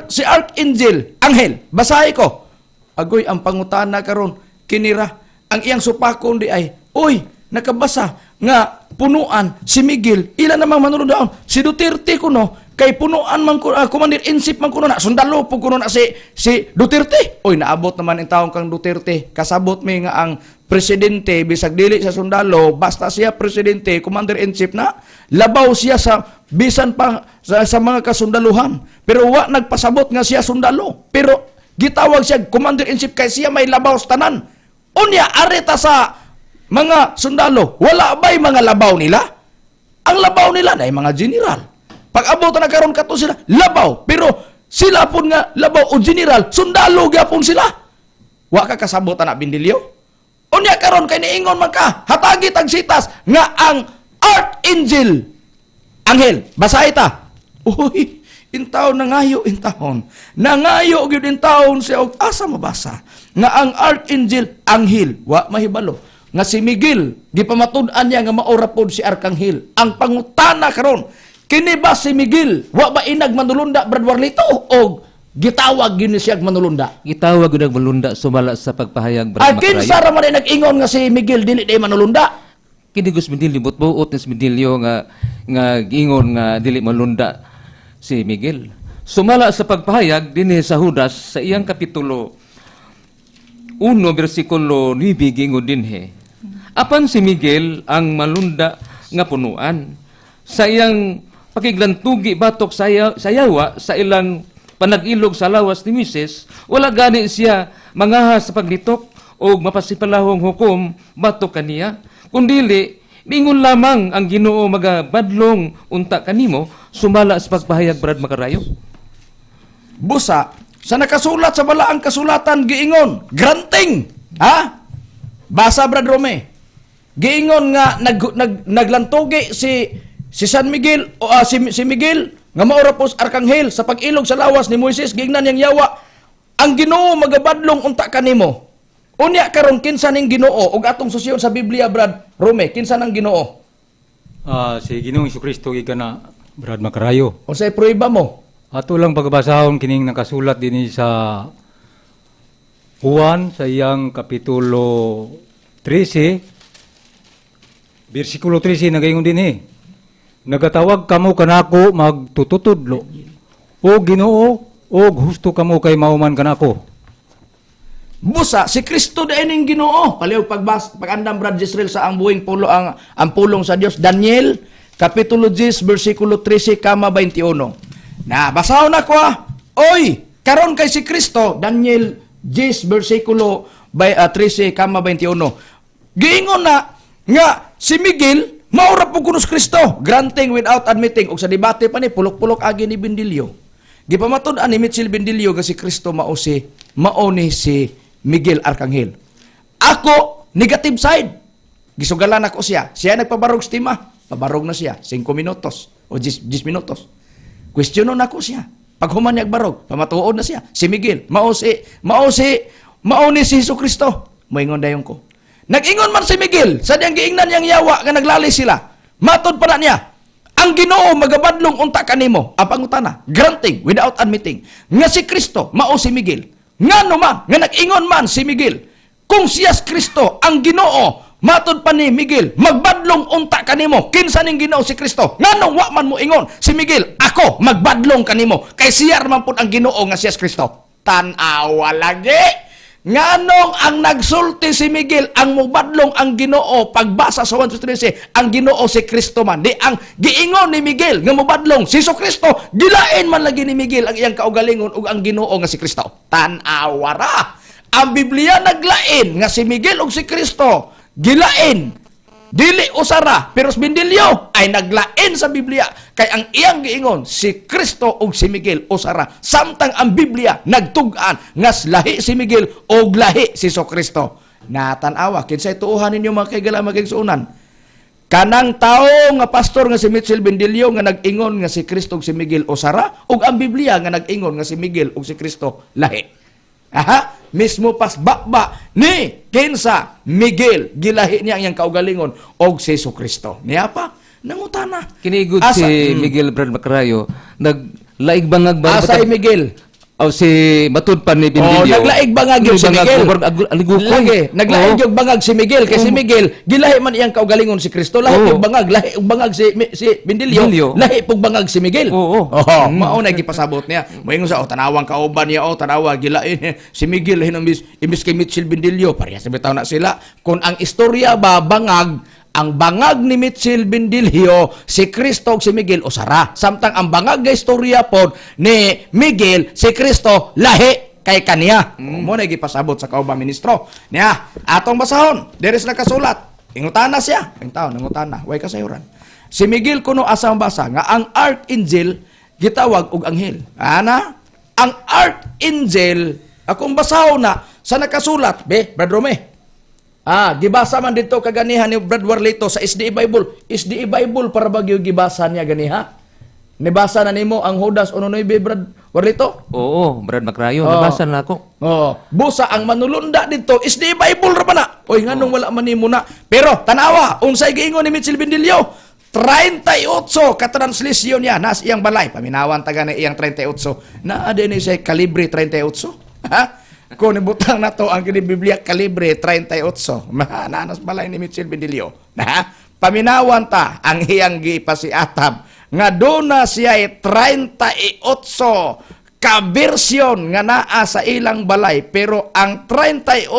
si Archangel, Anghel, basahi ko. Agoy, ang pangutana karon kinira, ang iyang supakon di ay, uy, nakabasa nga punuan si Miguel, ilan namang manulundaon, si Duterte kuno, Kay punuan man ko, commander in chief man kuno na, sundalo po kuno na si Duterte. Oy, naabot naman ang taong kang Duterte. Kasabot mi nga ang presidente bisag dili sa sundalo, basta siya presidente, commander in chief na, labaw siya sa bisan pa sa mga kasundaluhan. Pero wa nagpasabot nga siya sundalo. Pero gitawag siya commander in chief kay siya may labaw sa tanan. Unya areta sa mga sundalo, wala ba'y mga labaw nila? Ang labaw nila na mga general. Pag abot na karon kato sila, labaw. Pero sila pun nga labaw o general, sundalo gyapon sila. Wa ka kasabot ana, Bindilyo? Unya karon kay niingon man ka, hatagi tag sitas nga ang archangel anghel. Basahi ta. Uy, intaon nangayo intawon. Nangayo gyud intawon siya og asa mabasa nga ang archangel anghel, wa mahibalo nga si Miguel gipamatud-an niya nga maora pod si arkanghel. Ang pangutana karon, kini ba si Miguel wa ba inag manulunda, Brad Warlito, og gitawag gyud ni siya manulunda? Gitawag gyud ang malunda sumala sa pagpahayag, Brad Ay, kinsa Makarayo. ra man ay nag-ingon nga si Miguel dili day manulunda? Kini Gus Medillo, buot ni si Medillo nga giingon nga dili malunda si Miguel. Sumala sa pagpahayag dinhi sa Judas sa iyang kapitulo 1 bersikulo 9, giingon dinhi. Apan si Miguel ang malunda nga punuan sa iyang pakiglantugi batok sa yawa sa ilang panag-ilog sa lawas ni Moises, wala gani siya mangahas sa paglitok o mapasipalahong hukom batok kaniya, kundili mingon lamang, "Ang Ginoo magabadlong unta kanimo," sumala sa pagpahayag, Brad Makarayo. Busa, sa nakasulat sa balaang kasulatan giingon, granting, ha? Basa, Brad Rome. Giingon nga nag, nag naglantugi si si San Miguel o si Miguel nga maora po sa arkanghel sa pag-ilog sa lawas ni Moises, giingnan niyang yawa, "Ang Ginoo magabadlong unta kanimo." Unya karon, kinsa ning Ginoo ug atong susyon sa Biblia, Brad Rome, kinsa nang Ginoo? Si Ginoong Kristo gikan na, Brad Makarayo. Unsay prueba mo? Ato lang pagbasahon kining nakasulat dinhi sa Juan sa iyang kapitulo 13 bersikulo 13, nagaingon dinhi. "Nagatawag kamo kanako magtututudlo o Ginoo og husto kamo kay mao man kanako." Busa, si Kristo diay ning Ginoo. Palihog pagbas pag-andam, Brad Jezreel, sa ang buhing pulo ang pulong sa Dios. Daniel kapitulo 10 bersikulo 13 kama 21. Na basahon na ko ah. Oy, karon kay si Kristo, Daniel 10 bersikulo 13 kama 21. Giingon na nga si Miguel maura po kuno si Kristo, granting without admitting, og sa debate pa ni pulok-pulok agi ni Bindilyo. Gipamatud-an ni Mitchell Bindilyo nga si Kristo mao ni si Miguel Arcangel. Ako, negative side. Gisugalan ako siya. Siya nagpabarog sa tema. Pabarog na siya. 5 minutos o 10 minutos. Questionon ako siya. Pag human niya barog, pamatuod na siya. Si Miguel, mao ni si Hesus Kristo. Moingon dayon ko. Nag-ingon man si Miguel, sa diyang giingnan niyang yawa nga naglali sila. Matod pa na niya, "Ang Ginoo magabadlong unta kanimo." Ang pangutana, granting without admitting nga si Kristo mao si Miguel. Ngano man nga nag-ingon man si Miguel, kung siya si Kristo, "Ang Ginoo," matod pa ni Miguel, "magbadlong unta kanimo." Kinsa ning Ginoo si Kristo? Nganong wa man mo ingon si Miguel, "Ako magbadlong kanimo kay siya man pud ang Ginoo nga siya si Kristo"? Tan-awa lagi. Nganong ang nagsulti si Miguel, ang mubadlong ang Ginoo, pagbasa sa 1:13, ang Ginoo si Kristo man. Di ang giingon ni Miguel nga mubadlong si Kristo, gilain man lagi ni Miguel ang iyang kaugalingon ug ang Ginoo nga si Kristo. Tan-awa ra. Ang Biblia naglain nga si Miguel ug si Kristo, gilain. Dili usara, pero si Bindilyo ay naglain sa Biblia kay ang iyang giingon si Kristo ug si Miguel usara. Samtang ang Biblia nagtug-an nga lahi si Miguel ug lahi si Kristo. Natanawa kinsay tuohan ninyo, mga kaigala, magigsuonan? Kanang tao nga pastor nga si Mitchell Bindilyo nga nag-ingon nga si Kristo ug si Miguel usara, ug ang Biblia nga nag-ingon nga si Miguel ug si Kristo lahi? Aha, mismo pas baba ni kinsa Miguel, gilahi niya ang iyang kaugalingon og si Kristo. Niya pa nangutana. Kini gud Asa- si Miguel, Brad Macrayo, naglaig bangag ba Asay Miguel? Oh, si matud pa ni Oh, Bindilyo. naglaig bangag yun si Miguel. Aligukoy. Lagi, naglaig Oo. yung bangag si Miguel kay si Miguel gilahi man iyang kaugalingon si Kristo. Lahi Oo. yung bangag, lahi yung bangag si si Bindilyo, Bindilyo. lahi pug bangag si Miguel. Oo. Oh, mao na gipasabot niya. Moingon sa oh tanawang kauban niya, oh tanawa gilain si Miguel hinumis imbis kay Mitchell Bindilyo. Parehas sa bitaw na sila. Kung ang istorya ba bangag, ang bangag ni Mitchell Bindilyo, si Kristo ug si Miguel usara. Samtang ang bangag nga istorya pod ni Miguel, si Kristo lahi kay kaniya. Mo na gipasabot sa kaubang ministro. Niya, atong basahon, diri sa nakasulat. Ingutana siya. Ang taon, nangutana, way kasayuran. Si Miguel kuno asa ang basa nga ang archangel gitawag og anghel. Ana, ang archangel akong basahon na sa nakasulat, be, Brad Rome. Ah, gibasa man dito kaganihan ni Brad Warlito sa SDA Bible. SDA Bible para ba gyud gibasa niya ganiha? Nibasa na nimo ang Judas 1:9, Brad Warlito? Oo, Brad Makrayo, Oo. nabasa na ako. Oh, busa ang manulunda dito SDA Bible ra ba na? Oy, nganong wala man nimo na. Pero tanawa, unsay giingon ni Mitchell Bindilyo? 38 ka translation niya nas iyang balay. Paminawan taga na iyang 38. Naa din ni siya kalibre 38. Ha? Kung ibutang na to ang kini Biblia kalibre 38. Nanas balay ni Mitchell Bindilyo. Na paminawan ta ang iyang gipasiatab nga duna siya 38 ka version nga naa sa ilang balay, pero ang 38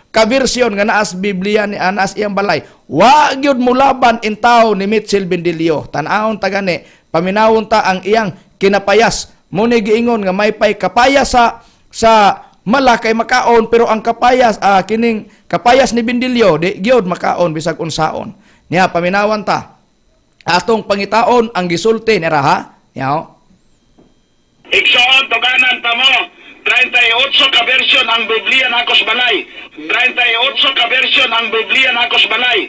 ka version nga naa sa Biblia ni anas iyang balay wa gyud mulaban intaw ni Mitchell Bindilyo. Tan-awon ta gani, paminawon ta ang iyang kinapayas. Mo ni giingon nga may pay kapayas sa mala kay makaon, pero ang kapayas kining kapayas ni Bindilyo di gyud makaon bisag unsaon niya. Paminawan ta atong pangitaon ang gisulti ni raha niya, oh. Igsoon, tuganan pa mo. 38 ka version ang Biblia nako sa balay. 38 ka version ang Biblia nako sa balay.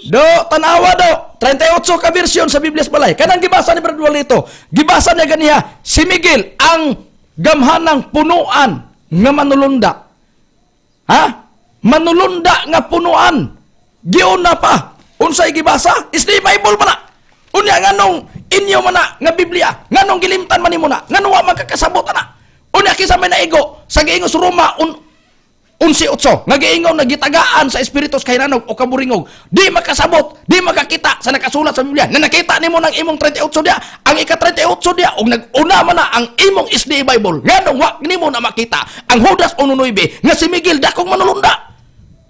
Do, tanawa do. 38 ka version sa Biblia sa balay. Kanang gibasa ni Brad Walito. Gibasa niya ganiha, si Miguel ang gamhanang punuan nga manulunda. Ha? Manulunda nga punuan. Giuna pa. Unsay gibasa? Is di Bible man na. Unya nganong inyo man na nga Biblia? Nganong gilimtan man nimo na? Nganong wa man kakasabot ana? Unya kinsa may naigo sa giingon sa Roma un 11:8 nga giingon na gitagaan sa espiritu sa kahinanog o kaburingog, di makasabot, di makakita sa nakasulat sa Biblia na nakita nimo ng imong 38 dia, ang ika 38 dia og nag-una man na ang imong SDA Bible, nganong wa nimo na makita ang Judas 1:9 nga si Miguel dakong manulunda?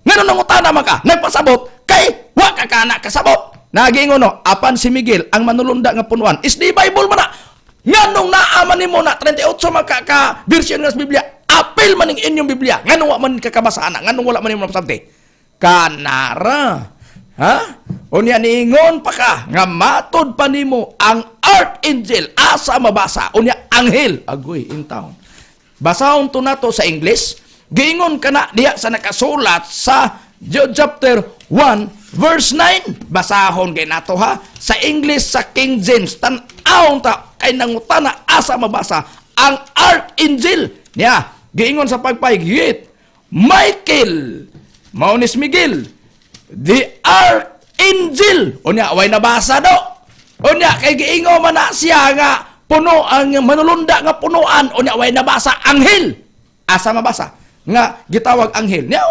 Nganong nangutana man ka nagpasabot kay wa ka kana kasabot? Nagiingon no, apan si Miguel ang manulunda nga punuan, SDA Bible man na. Nganong naa man nimo na 38 man ka version nga sa Biblia, apil man ning inyong Biblia, nganong wa man kakabasa ana, nganong wala man nimo mapasabti? Kanara. Ha? Unya niingon pa ka nga matod pa nimo ang archangel asa mabasa, unya anghel agoy in town. Basahon to nato sa English. Giingon kana diha sa nakasulat sa Jude chapter 1 verse 9. Basahon kay nato ha sa English sa King James. Tan-awon ta kay nangutana asa mabasa ang archangel niya. Giingon sa pagpahigit, Michael mao ni Miguel the archangel. Unya way nabasa do. Unya kay giingon man na siya nga puno ang manulunda nga punuan, unya way nabasa anghel. Asa mabasa nga gitawag anghel niya?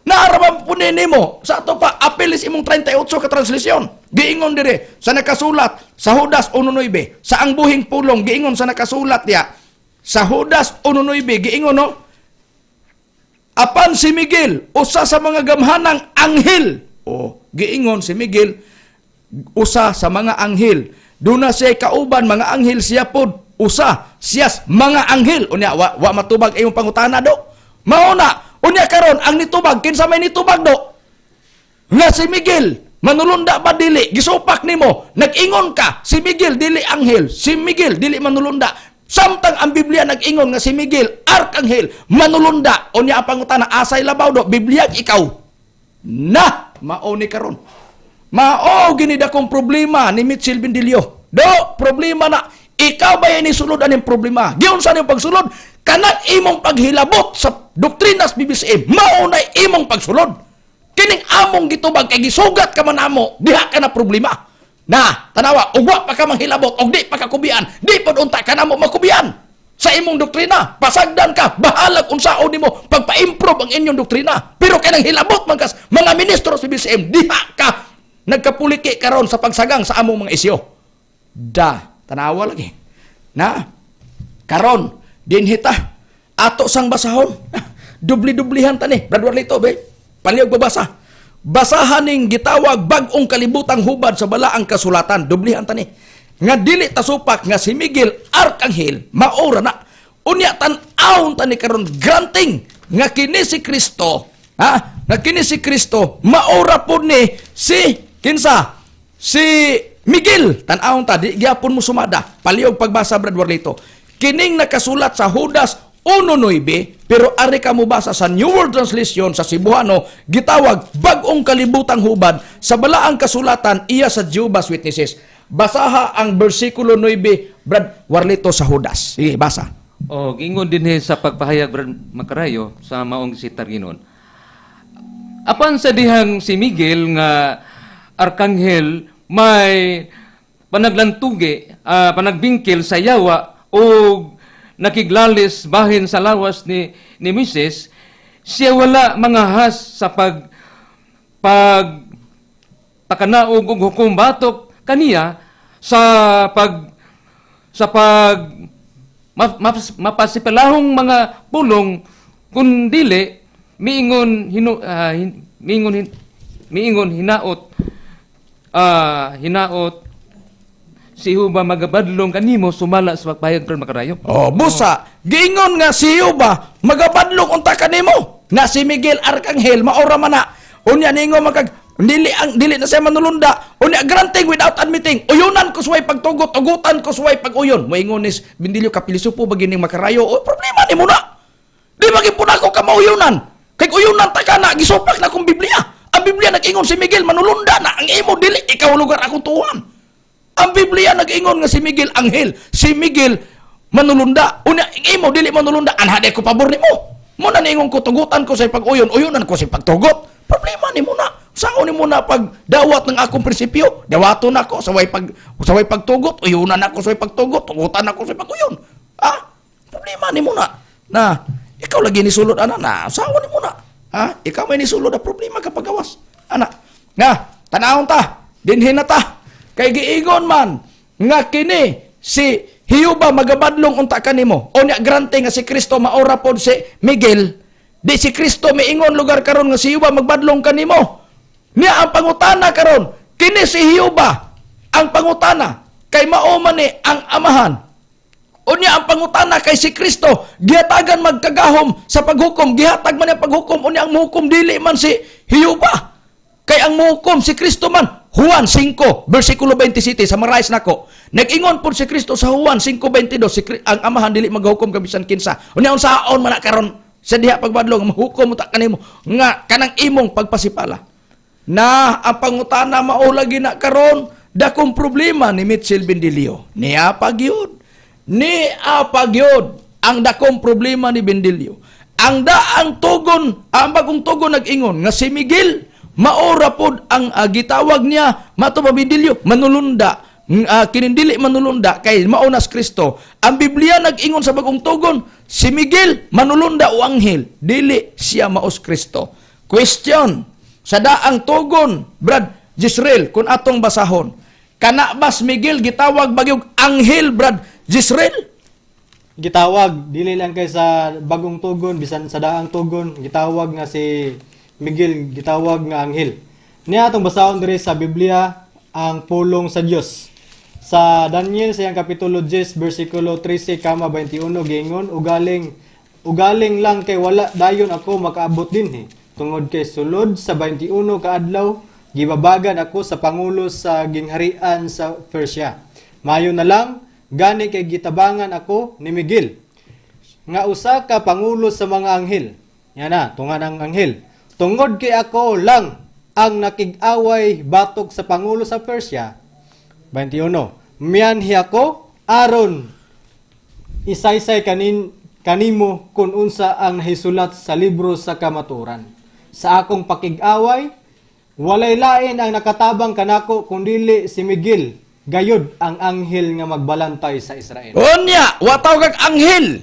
Naaraman po nimo sa ato pa apilis imong 38 ka translation. Giingon dire sa nakasulat sa Judas 1:9 sa ang buhing pulong, giingon sa nakasulat diya sa Judas 1:9, giingon no, apan si Miguel usa sa mga gamhanang anghel. O giingon si Miguel usa sa mga anghel, duna siya kauban mga anghel, siya pod usa siyas mga anghel. Unya wa matubag imong pangutana do. Mao na unya karon ang nitubag, kinsa may nitubag do nga si Miguel manulunda ba dili? Gisupak nimo, nag-ingon ka si Miguel dili anghel, si Miguel dili manulunda, samtang ang Biblia nag-ingon nga si Miguel arkanghel manulunda. Unya ang pangutana, asay labaw do, Biblia ikaw na? Mao ni karon, mao gini dakong problema ni Mitchell Bindilyo do. Problema na ikaw ba ni sulod aning problema? Giunsa nimong pagsulod? Kanang imong paghilabot sa doktrinas BBCM, mao na imong pagsulod. Kining among gitubag kay gisugat ka man amo, diha ka na problema. Na, tanawa, ug wa pa ka manghilabot, og di pa ka kubian, di pod unta ka namo makubian. Sa imong doktrina, pasagdan ka, bahalag unsaon nimo pagpa-improve ang inyong doktrina. Pero kay nang hilabot man kas mga ministro sa BCM, diha ka nagkapuliki karon sa pagsagang sa among mga isyo. Da, tanawa lagi. Na, karon dinhi ta ato sang basahon. Dubli-dublihan ta ni, Brad Warlito, be. Palihog babasa. Basahan ning gitawag Bag-ong Kalibutang Hubad sa Balaang Kasulatan. Dublihan ta ni. Nga dili tasupak nga si Miguel Arkanghel maora na. Unya tan-awon ta ni karon granting nga kini si Kristo, ha? Nga kini si Kristo maora pod ni si kinsa? Si Miguel. Tan-awon ta di gyapon mo sumada. Palihog pagbasa, Brad Warlito. Kining nakasulat sa Judas 1:9, pero ari ka mo basa sa New World Translation sa Cebuano, gitawag Bag-ong Kalibutang Hubad sa Balaang Kasulatan, iya sa Jehovah's Witnesses. Basaha ang bersikulo 9, Brad Warlito, sa Judas. Sige, basa. O gingon dinhi sa pagpahayag, Brad Makarayo, sa maong sitar ginon. Apan sa dihang si Miguel nga arkanghel may panaglantugi, panagbingkil sa yawa o nakiglalis bahin sa lawas ni Moises, siya wala mangahas sa pag pag pakanaog og hukom batok kaniya sa pag mapasipalahong mga pulong, kun dili miingon hinu, miingon hinaot hinaot si Huba magabadlong kanimo sumala sa pagpahayag, Brad Makarayo. Oh, busa, giingon nga si Yuba magabadlong unta kanimo. Na si Miguel Arkanghel maora man na. Unya ningo magag dili ang dili na siya manulunda. Unya granting without admitting. Uyunan ko suway pagtugot, ugutan ko suway pag-uyon. Moingon ni Bindilyo, kapilisupo ba gining Makarayo? Oh, problema nimo na. Di ba gipon ako ka mauyunan? Kay uyunan ta ka na, gisupak na akong Biblia. Ang Biblia nag-ingon si Miguel manulunda na, ang imo dili, ikaw lugar akong tuwan. Ang Biblia nag-ingon nga si Miguel anghel, si Miguel manulunda. Unya ang imo dili manulunda, anha ko pabor nimo. Mo na niingon ko tugutan ko sa pag-uyon, uyunan ko sa pagtugot. Problema nimo na. Saon nimo na pag dawat ng akong prinsipyo? Dawaton ako sa way pagtugot, uyunan ako sa way pagtugot, tugutan ako sa pag-uyon. Ah, problema nimo na. Na ikaw lagi nisulod ana na, saon nimo na. Ha? Ikaw may nisulod na problema ka pagawas. Ana. Nga, tanawon ta, dinhi na ta. Kay giingon man nga kini si Hiyuba magabadlong unta kanimo. O nya grante nga si Kristo maora pod si Miguel. Di si Kristo miingon lugar karon nga si Hiyuba magbadlong kanimo. Niya ang pangutana karon, kini si Hiyuba ang pangutana kay mao man ni ang amahan. Unya ang pangutana kay si Kristo gihatagan magkagahom sa paghukom, gihatag man ang paghukom, unya ang muhukom dili man si Hiyuba. Kay ang muhukom si Kristo man. Juan 5 versikulo 27, summarize nako. Nag-ingon pud si Kristo sa Juan 5:22, si ang amahan dili maghukom kabisan kinsa. Unya unsaon man na karon sa diha pagbadlong mahukom ta kanimo nga kanang imong pagpasipala. Na ang pangutana mao lagi na karon dakong problema ni Mitchell Bendilio. Niya pagyud. Ni apagyod ang dakong problema ni Bendilio. Ang daang tugon, ang bagong tugon nag-ingon nga si Miguel maora pod ang gitawag niya mato ba Bendilio manulunda. Kinindili manulunda kay maonas Kristo. Ang Biblia nag-ingon sa bagong tugon si Miguel manulunda o anghel, dili siya maos Kristo. Question sa daang tugon, Brad Jisrael, kung atong basahon, kana bas Miguel gitawag bagyog anghel, Brad Jisrael? Gitawag dili lang kay sa bagong tugon, bisan sa daang tugon gitawag nga si Miguel gitawag nga anghel. Niya atong basahon diri sa Biblia ang pulong sa Dios. Sa Daniel sa iyang kapitulo 10 bersikulo 13 kama 21 giingon, ugaling ugaling lang kay wala dayon ako makaabot dinhi tungod kay sulod sa 21 ka adlaw gibabagan ako sa pangulo sa gingharian sa Persia. Mayo na lang gani kay gitabangan ako ni Miguel nga usa ka pangulo sa mga anghel. Yan na, tungan ang anghel. Tungod kay ako lang ang nakig-away batok sa pangulo sa Persia. 21. Mianhi ako aron isaysay kanimo kung unsa ang nahisulat sa libro sa kamaturan. Sa akong pakig-away, walay lain ang nakatabang kanako kundili si Miguel Gayod ang anghel nga magbalantay sa Israel. Unya, wa tawag kag anghel.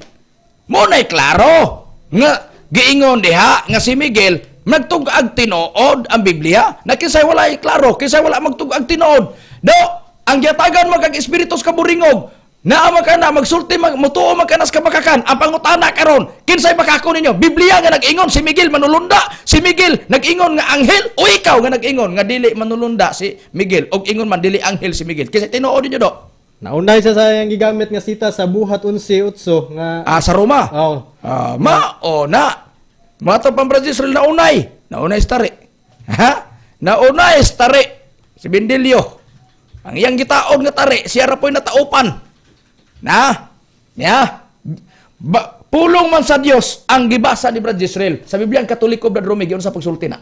Mo na'y klaro nga giingon diha nga si Miguel nagtug-ag tinuod ang Biblia. Na kinsay wala klaro, kinsay wala magtug-ag tinuod. Do, ang giyatagan mo kag espiritu sa kaburingog. Naa man ka na magsulti mag mutuo man ka na sa kabakakan. Ang pangutana karon, kinsay bakako ninyo? Biblia nga nag-ingon si Miguel manulunda, si Miguel nag-ingon nga anghel, o ikaw nga nag-ingon nga dili manulunda si Miguel og ingon man dili anghel si Miguel. Kinsay tinuod ninyo do? Naunay sa sayang gigamit nga sita sa Buhat 11:8 nga Ah, sa Roma. Oh. Ah, mao na. Mga pang Brad Israel naunay. Naunay sa tari. Ha? Naunay sa tari. Si Bendilio. Ang iyang gitaod nga tari, siya ra po'y nataupan. Na? Ya? Ba, pulong man sa Dios ang gibasa ni Brad Israel. Sa Biblia ang Katoliko, Brad Romy, giyon sa pagsulti na.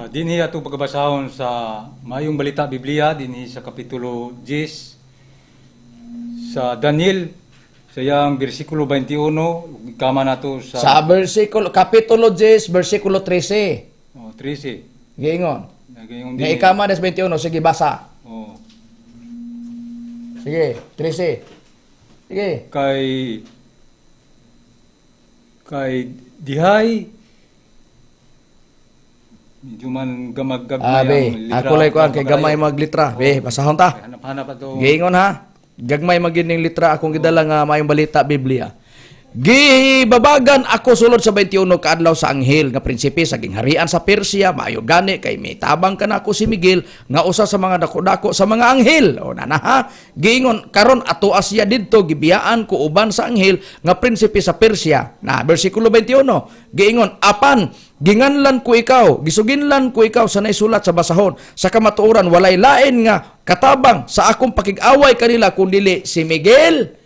Dinhi atong pagkabasahon sa Mayong Balita Biblia dinhi sa kapitulo 10 sa Daniel sa iyang bersikulo 21 kama nato sa, Sa versikulo, kapitulo 10, versikulo 13. oh, 13. Giingon. Nagayon Nga ikama des 21, sige basa. Oh, Sige, 13. Sige. Kay kay dihay medyo man gamag-gagmay Abe, ang litra. ako lay kuan kay gamay maglitra. Be, basahon ta. Hanap-hanap ato. Giingon ha. Gagmay magining litra akong gidala nga mayong balita Biblia. Gibabagan ako sulod sa 21 kaadlaw sa anghel nga prinsipe sa gingharian sa Persia, maayo gani kay mitabang kanako si Miguel nga usa sa mga dako-dako sa mga anghel. O nana ha. Giingon karon ato siya didto gibiyaan ko uban sa anghel nga prinsipe sa Persia. Na bersikulo 21. Giingon apan ginganlan ko ikaw, gisuginlan ko ikaw sa naisulat sa basahon. Sa kamatuoran walay lain nga katabang sa akong pakig-away kanila kun dili si Miguel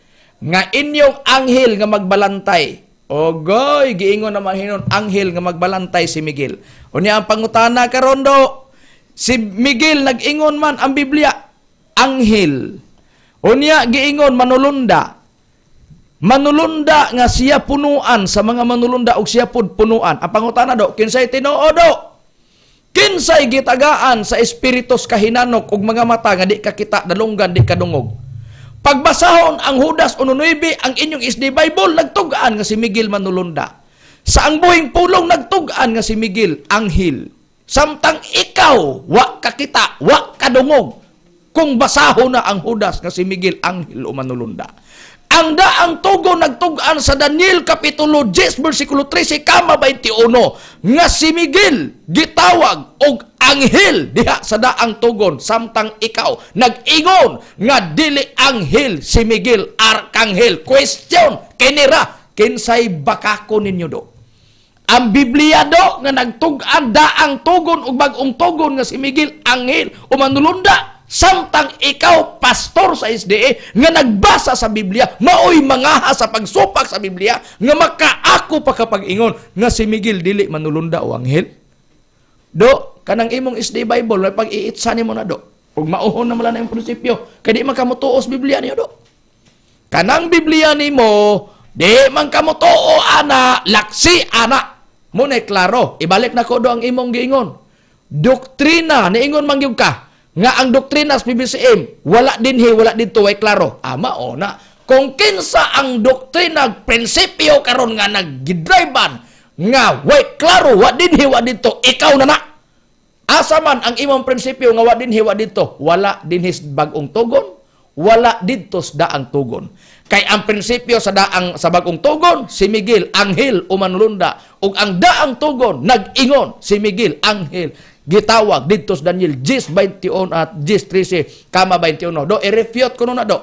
nga inyong anghel nga magbalantay. Ogoy, giingon naman hinon anghel nga magbalantay si Miguel. Unya ang pangutana karon do, si Miguel nag-ingon man ang Biblia, anghel. Unya giingon manulunda. Manulunda nga siya punuan sa mga manulunda og siya pud punuan. Ang pangutana do, kinsay tinuod do? Kinsay gitagaan sa espiritus kahinanok og mga mata nga di ka kita dalunggan di ka dungog. Pagbasahon ang Judas 1:9 ang inyong SD Bible nagtug-an nga si Miguel manulunda. Sa ang buhing pulong nagtug-an nga si Miguel anghel. Samtang ikaw wa ka kita, wa ka dungog kung basahon na ang Judas nga si Miguel anghel o manulunda. Ang daang tugo nagtug-an sa Daniel kapitulo 10 versikulo 13 kama 21 nga si Miguel gitawag og anghel diha sa daang tugon samtang ikaw nag-ingon nga dili anghel si Miguel arkanghel. Question kinira kinsay bakako ninyo do? Ang Biblia do nga nagtug-an daang tugon ug bag-ong tugon nga si Miguel anghel o manulunda samtang ikaw pastor sa SDA nga nagbasa sa Biblia maoy mangaha sa pagsupak sa Biblia nga makaako pa kapag ingon nga si Miguel dili manulunda o anghel. Do kanang imong SDA Bible may pag-iitsa nimo na do ug mauhon na mala na imong prinsipyo kay di man ka motuos Biblia niyo do. Kanang Biblia nimo di man ka motuo ana laksi ana. Mo na klaro, ibalik na ko do ang imong giingon. Doktrina niingon man gyud ka nga ang doktrina sa PBCM wala dinhi wala didto way klaro. Ama o na kung kinsa ang doktrina prinsipyo karon nga naggidriban nga way klaro wa dinhi wa didto, ikaw na na. Asa man ang imong prinsipyo nga wa dinhi wa didto? Wala dinhi bag-ong tugon, wala didto sa daang tugon. Kay ang prinsipyo sa daang sa bag-ong tugon si Miguel anghel o manulunda, ug ang daang tugon nag-ingon si Miguel anghel gitawag didto sa Daniel 10:21 at 10:13 kama 21. Do i-refute ko na do.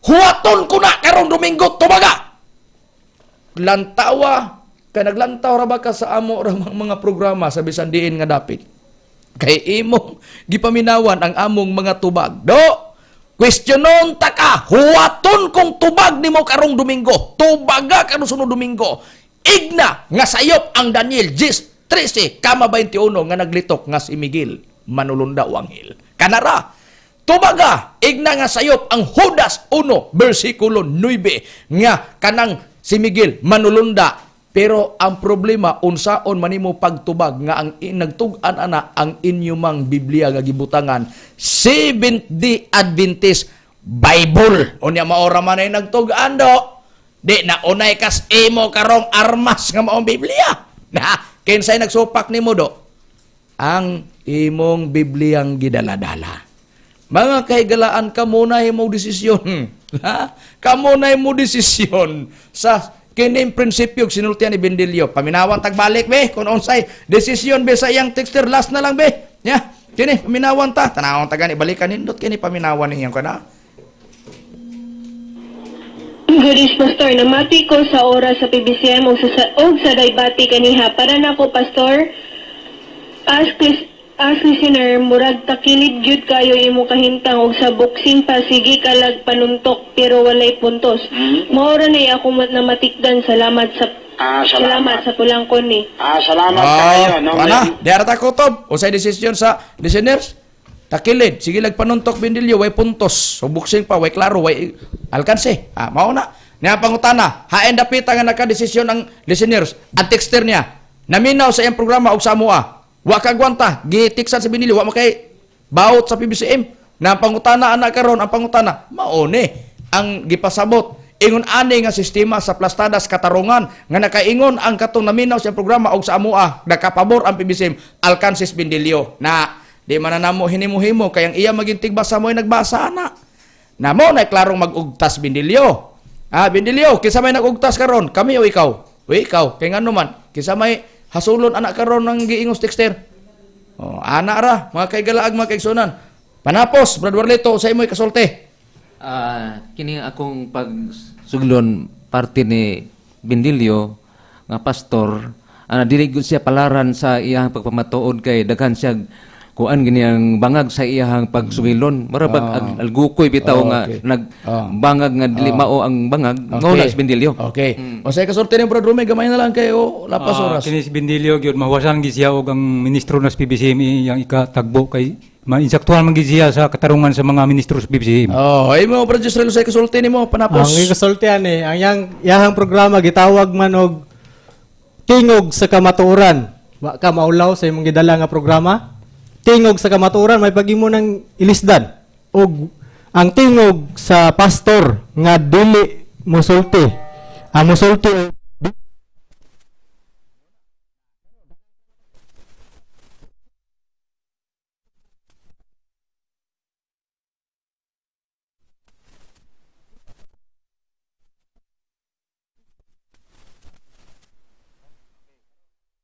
Huwaton ko na karong Domingo tubaga. Lantawa kay naglantaw ra ba ka sa amo ra mga programa sa bisan diin nga dapit. Kay imong gipaminawan ang among mga tubag. Do questionon ta ka, huwaton kong tubag nimo karong Domingo. Tubaga karong sunod Domingo. Igna nga sayop ang Daniel 10:13 kama 21 nga naglitok nga si Miguel manulunda o anghel. Kanara tubaga igna nga sayop ang Judas 1 bersikulo 9 nga kanang si Miguel manulunda Pero ang problema, unsaon man nimo pagtubag nga ang nagtug-an ana ang inyumang Biblia nga gibutangan Seventh Day Adventist Bible. Unya maora man ay nagtug-an do. Di na unay kas imo karong armas nga maong Biblia. Na kinsay nagsupak nimo do? Ang imong Bibliyang gidaladala. Mga kahigalaan, kamo na mo desisyon. Ha? Kamo na mo desisyon sa kining prinsipyo sinultian ni Bendilio. Paminawan tagbalik be kung unsay desisyon be sa iyang texter, last na lang be. Ya, kini paminawan ta. Tanawon ta gani balikan nindot kini paminawan niyang kana. Good is Pastor, namati ko sa oras sa PBCM og sa Daybati kaniha. Para nako, Pastor, as listener, murag takilid gyud kayo imo kahimtang og sa boxing pa sige kalag panuntok pero walay puntos. Mao ra nay ako namatikdan. Salamat sa Ah, salamat. Salamat sa pulang ni. Ah, salamat kayo. No, Ana, di ara ta kutob. Unsay desisyon sa listeners? Takilid, sige lag panuntok Bendilio, way puntos. So boxing pa, way klaro, way alkanse. Ah, mao na. Niya pangutana, hain dapita nga nakadesisyon ang listeners. Ang texter niya, naminaw sa iyang programa og sa amoa. Wa kagwanta, gitiksan sa Bendilio, wa makay baot sa PBCM. Na ang pangutana ana karon, ang pangutana, mao ni ang gipasabot. Ingon ani nga sistema sa plastadas katarungan nga nakaingon ang katong naminaw sa programa og sa amoa nakapabor ang PBCM alcances Bendilio. Na di man na namo hinimo-himo kay ang iya maging tigbasa mo ay nagbasa ana. Na mo na klarong mag-ugtas Bendilio. Ah, Bendilio, kinsa may nag-ugtas karon? Kami o ikaw? We ikaw, kay ngano man? Kinsa may hasulon anak karon ng giingos texter? Oh, ana ra, mga kaigalaag, mga kaigsunan. Panapos, Brad Warlito, sa imoy kasulti. Ah, kini akong pagsuglon parte ni Bindilio nga pastor, ana dili gyud siya palaran sa iyang pagpamatuod kay daghan siya kuan gini ang bangag sa iyang pagsugilon, mura bag algukoy bitaw Oh, nga okay. nag bangag nga dili mao ang bangag okay. Na si Bindilio. Okay. O sa kasulti ni Brad Rumi, gamay na lang kayo lapas Ah, oras. kini si Bindilio gyud mahuwasan gyud siya og ang ministro nas PBCM iyang ikatagbo kay mainsaktuhan man gyud siya sa katarungan sa mga ministro sa PBCM. Oh, ay mo Brad Israel sa kasulti nimo panapos. Ang ikasultian eh, ang yang yahang programa gitawag man og Tingog sa Kamatuoran. Wa ka maulaw sa imong gidala nga programa. Tingog sa Kamatuoran may pagimo ng ilisdan og ang tingog sa pastor nga dili musulti. Ang musulti.